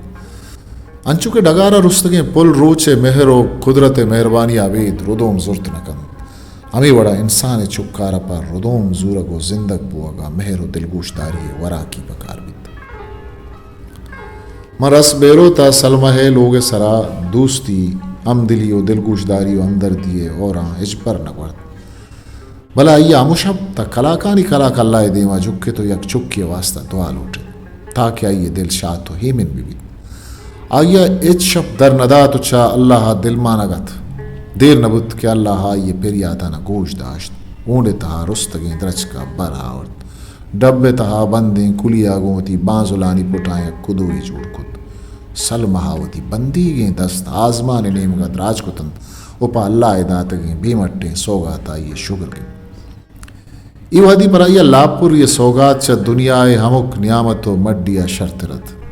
انچو کہ ڈگار ء رستگیں پل روچ ء مہر و قدرت ء مہربانی ء ابید ردوم زرت نہ کنت، ہمے وڑا انسان ء چکار ء پہ ردوم زورگ و زندگ بوگ ء مہر و دلگوشداری ء وراکی پکار بیت۔ من رس بیروت ء سلمہ ء لوگ ء سرا دوستی، ہمدلی و دلگوشداری و ہمدردی ء ہوراں ہچبر نہ گورت۔ بلے آئی ء ہمو شپ تاں کلاکانی کلاک اللہ ء دیما جکت و یک چکے ء واستا دعا لوٹت، تاکہ آئی ء دل شات و ایمن بہ بیت۔ آئی ء ہچ شپ در نہ دات و چہ اللہ ء دلمانگ ات۔ دیر نہ بوت کہ اللہ ء آئی ء پریاتان ء گوش داشت، ہونڈ ء تہا رستگیں درچک ء بر آورت۔ ڈبہ ءِ تہا بندیں کلی ءَ گوں وتی بانزلانی پٹاں یک کدوے جوڑ کت۔ سلمہ ءَ وتی بندیگیں دست آزمان ءِ نیمگ ءَ دراج کت انت ءُ پہ اللہ ءِ داتگیں بے مٹیں سوگات ءَ آئی ءِ شگر گپت۔ اے وہدی پر آئی ءَ لاپ پری ءِ سوگات چہ دنیا ءِ ہمک نیامت ءُ مڈی ءَ شرتر ات۔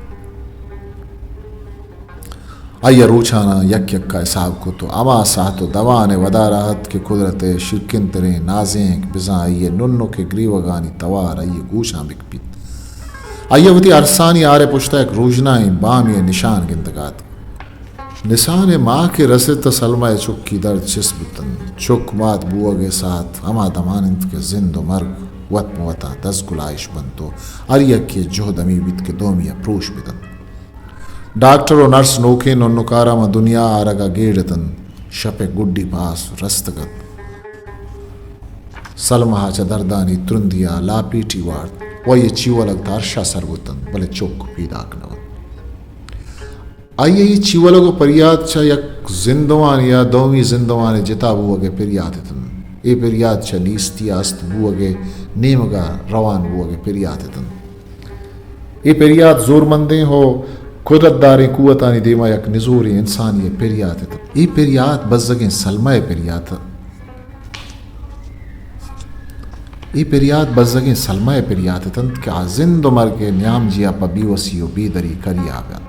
آئی ءَ روچاناں یک یک ءَ حساب کت ءُ ہما ساعت ءُ دمان ءِ ودار ءَ ات کہ قدرت ءِ شیرکن تریں نازینک بزاں آئی ءِ ننک ءِ گریوگانی توار آئی ءِ گوشاں بکپیت۔ آئی ءَ وتی ارسانی ہار ءِ پشت ءَ یک روژنائیں بامی ءِ نشان گندگ ءَ ات۔ نسان ءِ ماہ کہ رست ءَ سلمہ ءِ چکی درد چست بوت انت۔ چک مات بوگ ءِ ساعت ہما دمان انت کہ زند ءُ مرگ وت پہ وت ءَ دزگلائش بنت ءُ ہر یکے ءِ جہد ہمے بیت کہ دومی ءَ پروش بدنت۔ ڈاکٹر ءُ نرس نوکیں ننکارا ماں دنیا آرگ ءَ گیڑ اتنت۔ شپ ءِ گڈی پاس رستگ ات۔ سلمہ ءَ چہ دردانی ترندی ءَ لاپیٹی وارت ءُ آئی ءِ چیولگ تہ ارش ءَ سر بوت انت، بلے چک پیداک نہ بوت۔ آئی ءِ اے چیولگ ءُ پریات چہ یک زندمانے ءَ دومی زندمان ءِ جتا بوگ ءِ پریات اتنت۔ اے پریات چہ نیستی ءَ است بوگ ءِ نیمگ ءَ روان بوگ ءِ پریات اتنت۔ اے پریات زورمندیں ءُ قدرت داریں قوتانی دیما یک نزوریں انسانی ءِ پریات اتنت۔ اے پریات بزگیں سلمہ ءِ پریات ات۔ اے پریات بزگیں سلمہ ءِ پریات اتنت کہ آ زند ءُ مرگ ءِ نیامجی ءَ پہ بیوسی ءُ بے دری کریاب ات۔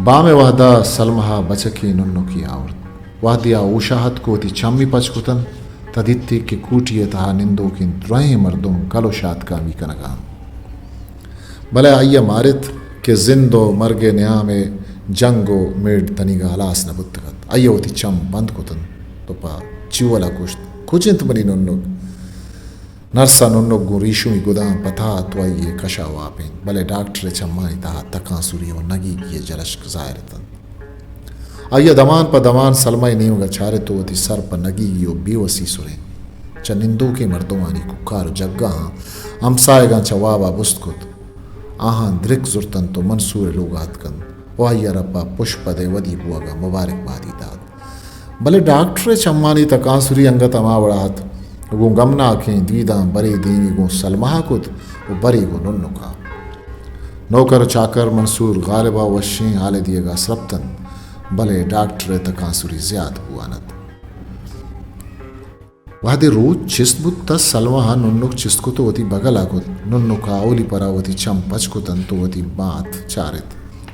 بام ءِ وہد ءَ سلمہ ءَ بچکے ننکے آورت۔ وہدے آ ہوش ءَ اتک ءُ وتی چمی پچ کت انت، تہ دیتی کہ کوٹی ءِ تہا نندوکیں درہیں مردم گل ءُ شاتکامی کنگ ءَ انت۔ بلے آئی ءَ مارت کہ زند ءُ مرگ ءِ نیام ءِ جنگ ءُ میڑ تنیگا ہلاس نہ بوتگ ات۔ آئی ءَ وتی چم بند کت انت ءُ پہ چیول ءَ گوشت، کج انت منی ننک؟ نرس ءَ ننک گوں ریشمی گداں پتات ءُ آئی ءِ کش ءَ واپینت، بلے ڈاکٹر ءِ چمانی تہا تکانسری ءُ نگیگی ءِ جلشک ظاہر اتنت۔ آئی ءَ دمان پہ دمان سلمہ ءِ نیمگ ءَ چارت ءُ وتی سر پہ نگیگی ءُ بے وسی سرینت۔ چہ نندوکیں مردمانی کوکار ءُ جگہاں ہمساہگاں چہ واب ءَ بست کت۔ آہاں درک زرت انت ءُ منصور ءِ لوگ ءَ اتک انت ءُ آئی ءَ را پہ پشپد ءِ ودی بوگ ءَ مبارک بادی دات۔ بلے ڈاکٹر ءِ چمانی تکانسری انگت ہما وڑا ات۔ گوں گمناکیں دیداں برے دیمی گوں سلمہ ءَ کت ءُ برے گوں ننک ءَ۔ نوکر ءُ چاکر منصور غالب ءَ وشیں حال ءِ دیگ ءَ سرپت انت، بلے ڈاکٹر ءِ تکانسری زیات بوان ات۔ وہدے روچ چست بوت، تہ سلمہ ءَ ننک چست کت ءُ وتی بگل ءَ کت۔ ننک ءَ اولی پرا وتی چم پچ کت انت ءُ وتی مات چارت۔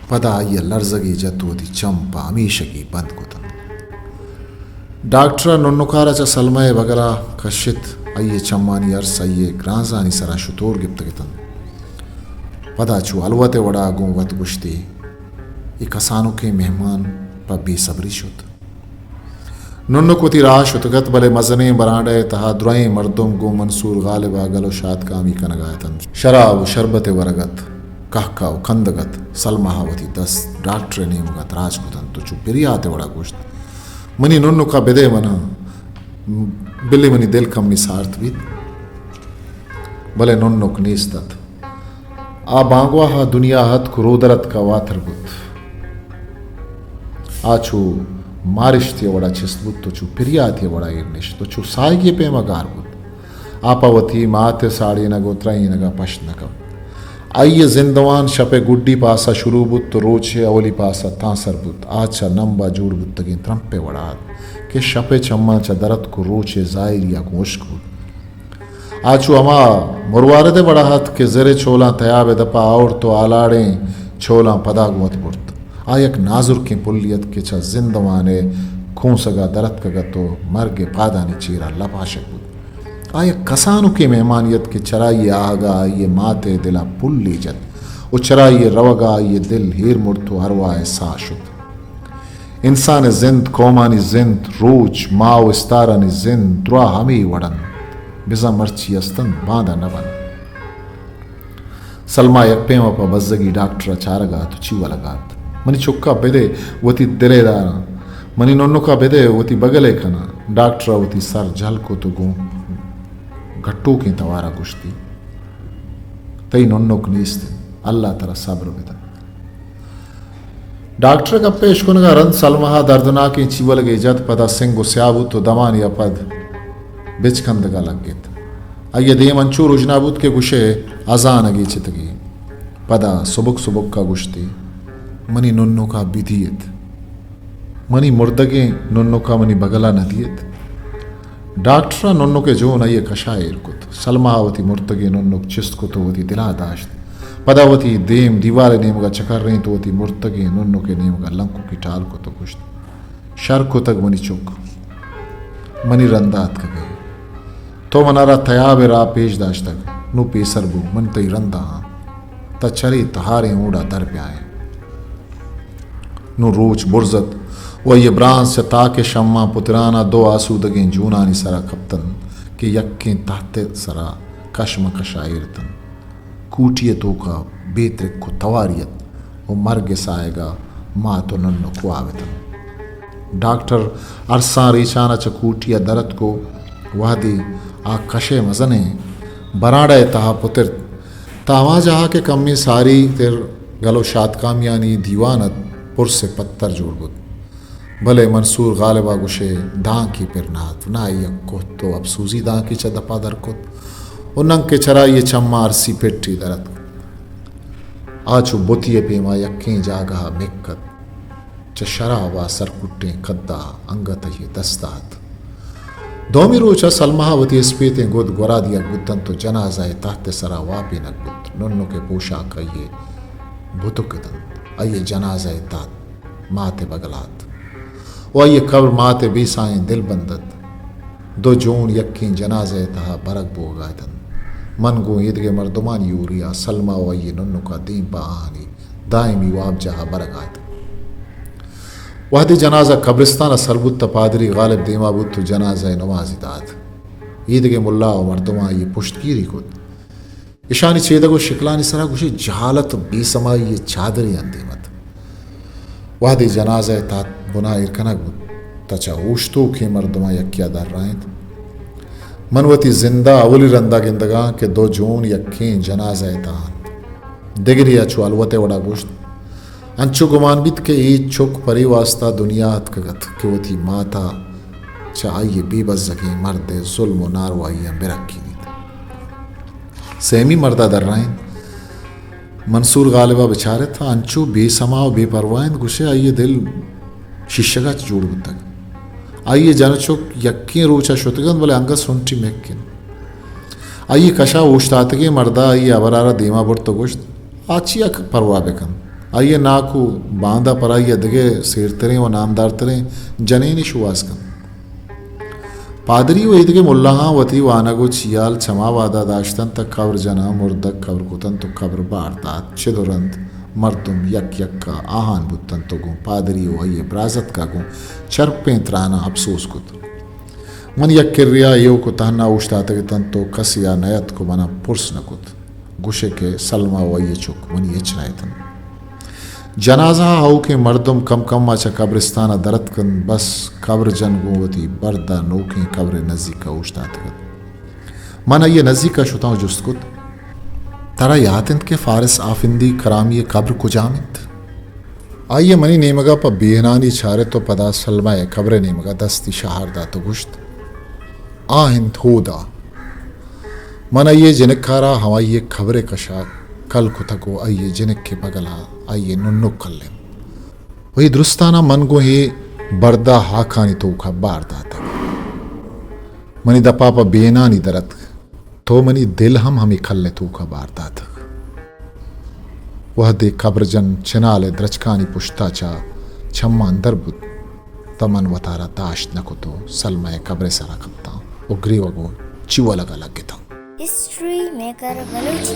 پدا آئی ءَ لرزگے جت ءُ وتی چم پہ ہمیشگی بند کت انت۔ ڈاکٹر ءَ ننک ءَ را چہ سلمہ ءِ بگل ءَ کشت۔ آئی ءِ چمانی ارس آئی ءِ گرانزانی سرا شتور گپتگ اتنت۔ پدا چو الوت ءِ وڑا گوں وت گوشتی، اے کسانکیں مہمان پہ بے صبری شت۔ ننک وتی راہ ءَ شتگ ات، بلے مزنیں برانڈہ ءِ تہا درائیں مردم گوں منصور غالب ءَ گل ءُ شاتکامی کنگ ءَ اتنت۔ شراب ءُ شربت ءِ ورگ ات، کہکہ ءُ کندگ ات۔ سلمہ ءَ وتی دست ڈاکٹر ءِ نیمگ ءَ دراج کت انت ءُ چو پریات ءِ وڑا گوشت، منی ننک ءَ بدئے من ءَ، بلے منی دل کمے سارت بیت۔ بلے ننک نیست ات۔ آ بانگواہ ءَ دنیا ءَ اتک ءُ رودرتک ءَ واتر بوت۔ آ چو مارشتے ءِ وڑا چست بوت ءُ چو پریاتے ءِ وڑا ایر نشت ءُ چو ساہگے ءِ پیما گار بوت۔ آ پہ وتی مات ءِ ساڑینگ ءُ ترہینگ ءَ پشت نہ کپت۔ آئی ءِ زندمان شپ ءِ گڈی پاس ءَ شروع بوت ءُ روچ ءِ اولی پاس ءَ تانسر بوت۔ آ چہ نمب ءَ جوڑ بوتگیں ترمپ ءِ وڑا ات کہ شپ ءِ چماں چہ در اتک ءُ روچ ءِ زاہری ءَ گوں ہشک بوت۔ آ چو ہما مروارد ءِ وڑا ات کہ زر ءِ چولاں تیاب ءِ دپ ءَ آورت ءُ آلاڑیں چولاں پدا گوں وت برت۔ آ یک نازرکیں پلے ات کہ چہ زندمان ءِ کونسگ ءَ در اتکگ ات ءُ مرگ ءِ پادانی چیر ءَ لپاشگ بوت۔ آ یک کسانکیں مہمانے ات کہ چرائی ءِ آہگ ءَ آئی ءِ مات ءِ دل ءَ پلے جت ءُ چرائی ءِ روگ ءَ آئی ءِ دل ایر مرت ءُ ارواہ ءِ ساہ شت۔ انسان ءِ زند، قومانی زند، روچ، ماہ ءُ استارانی زند دراہ ہمے وڑ انت، بزاں مرچی است انت، باندا نہ بنت۔ سلما یک پیم ءَ پہ بزگی ڈاکٹر ءَ چارگ ءَ ات ءُ چیولگ ءَ ات۔ منی چک ءَ بدئے، وتی دل ءِ داراں۔ منی ننک ءَ بدئے، وتی بگل ءَ کناں۔ ڈاکٹر ءَ وتی سر جہل کت ءُ گوں گٹوکیں توار ءَ گوشتی، تئی ننک نیست انت، اللہ ترا صبر بدنت۔ ڈاکٹر ءِ گپ ءِ اشکنگ ءَ رند سلمہ ءَ دردناکیں چیولگے جت، پدا سنگ ءُ سیاہ بوت ءُ دمانے ءَ پد بچکندگ ءَ لگت۔ آئی ءِ دیم انچو رژنا بوت کہ گوشئے اذان ءَ گیچتگی۔ پدا سبک سبک ءَ گوشتی، منی ننک ءَ بدیت۔ منی مردگیں ننک ءَ منی بگل ءَ نہ دیت۔ ڈاکٹر ءَ ننک ءِ جون آئی ءِ کش ءَ ایر کت۔ سلمہ ءَ وتی مرتگیں ننک چست کت ءُ وتی دل ءَ داشت۔ پدا وتی دیم دیوال ءِ نیمگ ءَ چکرینت ءُ وتی مرتگیں ننک ءِ نیمگ ءَ لنککی ٹال کت ءُ گوشت، شر کتگ منی چک، منی رند ءَ اتکگ ئے۔ تو من ءَ را تیاب ءِ راہ پیش داشتگ، نوں پیسر بو، من تئی رند ءَ آں۔ تہ چرے تہاریں ہونڈ ءَ در بیائیں۔ نوں روچ برز ات ءُ آئی ءِ برانز چہ تاک ءِ شماں پتران ءَ دو آسودگیں جونانی سر ءَ کپت انت کہ یکیں تہت ءِ سر ءَ کش مہ کش ءَ ایر اتنت۔ کوٹی ءِ توک ءَ بے ترک ءُ تواری ات ءُ مرگ ءِ ساہگ ءَ مات ءُ ننک واب اتنت۔ ڈاکٹر ارساں ریچان ءَ چہ کوٹی ءَ در اتک ءُ وہدے آ کش ءِ مزنیں برانڈہ ءِ تہا پترت، تہ ہما جاہ ءَ کہ کمیں ساری تر گل ءُ شاتکامیانی دیوان ات، پرس ءِ پتر جوڑ بوت۔ بلے منصور غالب ءَ گوشئے دانکے پر نہ ات، نہ آئی ءَ کہت ءُ اپسوزی دانکے چہ دپ ءَ در کت ءُ ننکہ چرائی ءِ چماں ارسی پٹے در اتک۔ آ چو بتی ءِ پیما یکیں جاگہ ءَ مک ات۔ چہ شراب ءَ سرکٹیں کد ءَ انگت آئی ءِ دست ءَ ات۔ دومی روچ ءَ سلمہ ءَ وتی اسپیتیں گد گورا دیگ بوت انت ءُ جنازہ ءِ تہت ءِ سرا واپینگ بوت۔ ننک ءِ پوشاک آئی ءِ بتک اتنت۔ آئی ءِ جنازہ ءِ تہت مات ءِ بگل ءَ ات ءُ آئی ءِ کبر مات ءِ بے ساہیں دلبند ات۔ دو جون یکیں جنازہ ءِ تہا برگ بوگ ءَ اتنت۔ من گوں ایدگہ مردمانی ہوری ءَ سلمہ ءُ آئی ءِ ننک ءَ دیم پہ آہانی دائمی وابجاہ ءَ برگ ءَ اتاں۔ وہدے جنازہ قبرستان ءَ سر بوت تہ پادری غالب دیما بوت ءُ جنازہ ءِ نمازی دات۔ ایدگہ ملا ءُ مردماں آئی ءِ پشتگیری کت۔ اشانی چیدگ ءُ شکلانی سرا گوشے جہالت ءُ بے سمائی ءِ چادرے اندیم ات۔ وہدے جنازہ ءِ تہت بنا ایر کنگ بوت تہ چہ اوشتوکیں مردماں یکے ءَ درائینت، من وتی زند ءَ اولی رند ءَ گندگ ءَ آں کہ دو جون یکیں جنازہ ءِ تہا انت۔ دگرے ءَ چو ہلوت ءِ وڑا گوشت، انچو گمان بیت کہ اے چک پرے واستا دنیا ءَ اتکگ ات کہ وتی مات ءَ چہ آئی ءِ بے بزگیں مرد ءِ ظلم ءُ ناروائیاں برکینیت۔ سیمی مرد ءَ درائینت۔ منصور غالب ءَ بچارت، انچو بے سما ءُ بے پرواہ انت، گوشے آئی ءِ دل شیشگ ءَ چہ جوڑ بوتگ۔ آئی ءِ جن ءُ چک یکیں روچ ءَ شتگ انت، بلے انگت سنٹی مک انت۔ آئی ءِ کش ءَ اوشتاتگیں مرد ءَ آئی ءِ ہبر ءَ را دیما برت ءُ گوشت، آ چیا پرواہ بہ کنت؟ آئی ءِ ناکو باندا پر آئی ءَ دگہ سیرتریں ءُ نامدارتریں جنینے شوہاز کنت۔ پادری ءُ ایدگہ ملاہاں وتی وانگ ءُ چیال چما وہدا داشت انت تہ قبر جناں مردگ قبر کت انت ءُ قبر بار دات۔ چد ءُ رند مردم یک یک ءَ آہان بوت انت ءُ گوں پادری ءُ آئی ءِ برازتک ءَ گوں چرپیں تراناں اپسوز کت۔ من یک کرے ءَ ایوک ءُ تہنا اوشتاتگ اتنت ءُ کسے ءَ نیاتک ءُ منا پرس نہ کت۔ گوشئے کہ سلمہ ءُ آئی ءِ چک منی ہچ نہ اتنت۔ جنازہ ءَ آؤکیں مردم کم کم ءَ چہ قبرستان ءَ در اتک انت، بس قبر جن گوں وتی برد ءَ نوکیں قبر ءِ نزیک ءَ اوشتاتگ ات۔ من آئی ءِ نزیک ءَ شتاں ءُ جست کت، ترا یات انت کہ فارس آفندی کرامی ءِ قبر کجام انت؟ آئی ءَ منی نیمگ ءَ پہ بے ہنانی چارت ءُ پدا سلمہ ءِ قبر ءِ نیمگ ءَ دستی شہار دات ءُ گوشت، آ انت ہودا۔ من آئی ءِ جنک ءَ را ہمائی ءِ قبر ءِ کش ءَ کل کتگ ءُ آئی ءِ جنک ءِ بگل ءَ آئی ءِ ننک کل انت۔ ءُ اے درستاں ءَ من گوں اے برد ءَ ہاکانی توک ءَ بار داتگ۔ منی دپ ءَ پہ بے ہنانی در اتک۔ تو منی دل ہم ہمے کل ءِ توک ءَ بار داتگ۔ وہدے قبر جن چنال ءِ درچکانی پشت ءَ چہ چماں اندر بوت، تہ من وتارا داشت نہ کت ءُ سلمہ ءِ قبر ءِ سرا کپتاں ءُ گریوگ ءُ چیولگ ءَ لگتاں۔ History maker Balochi.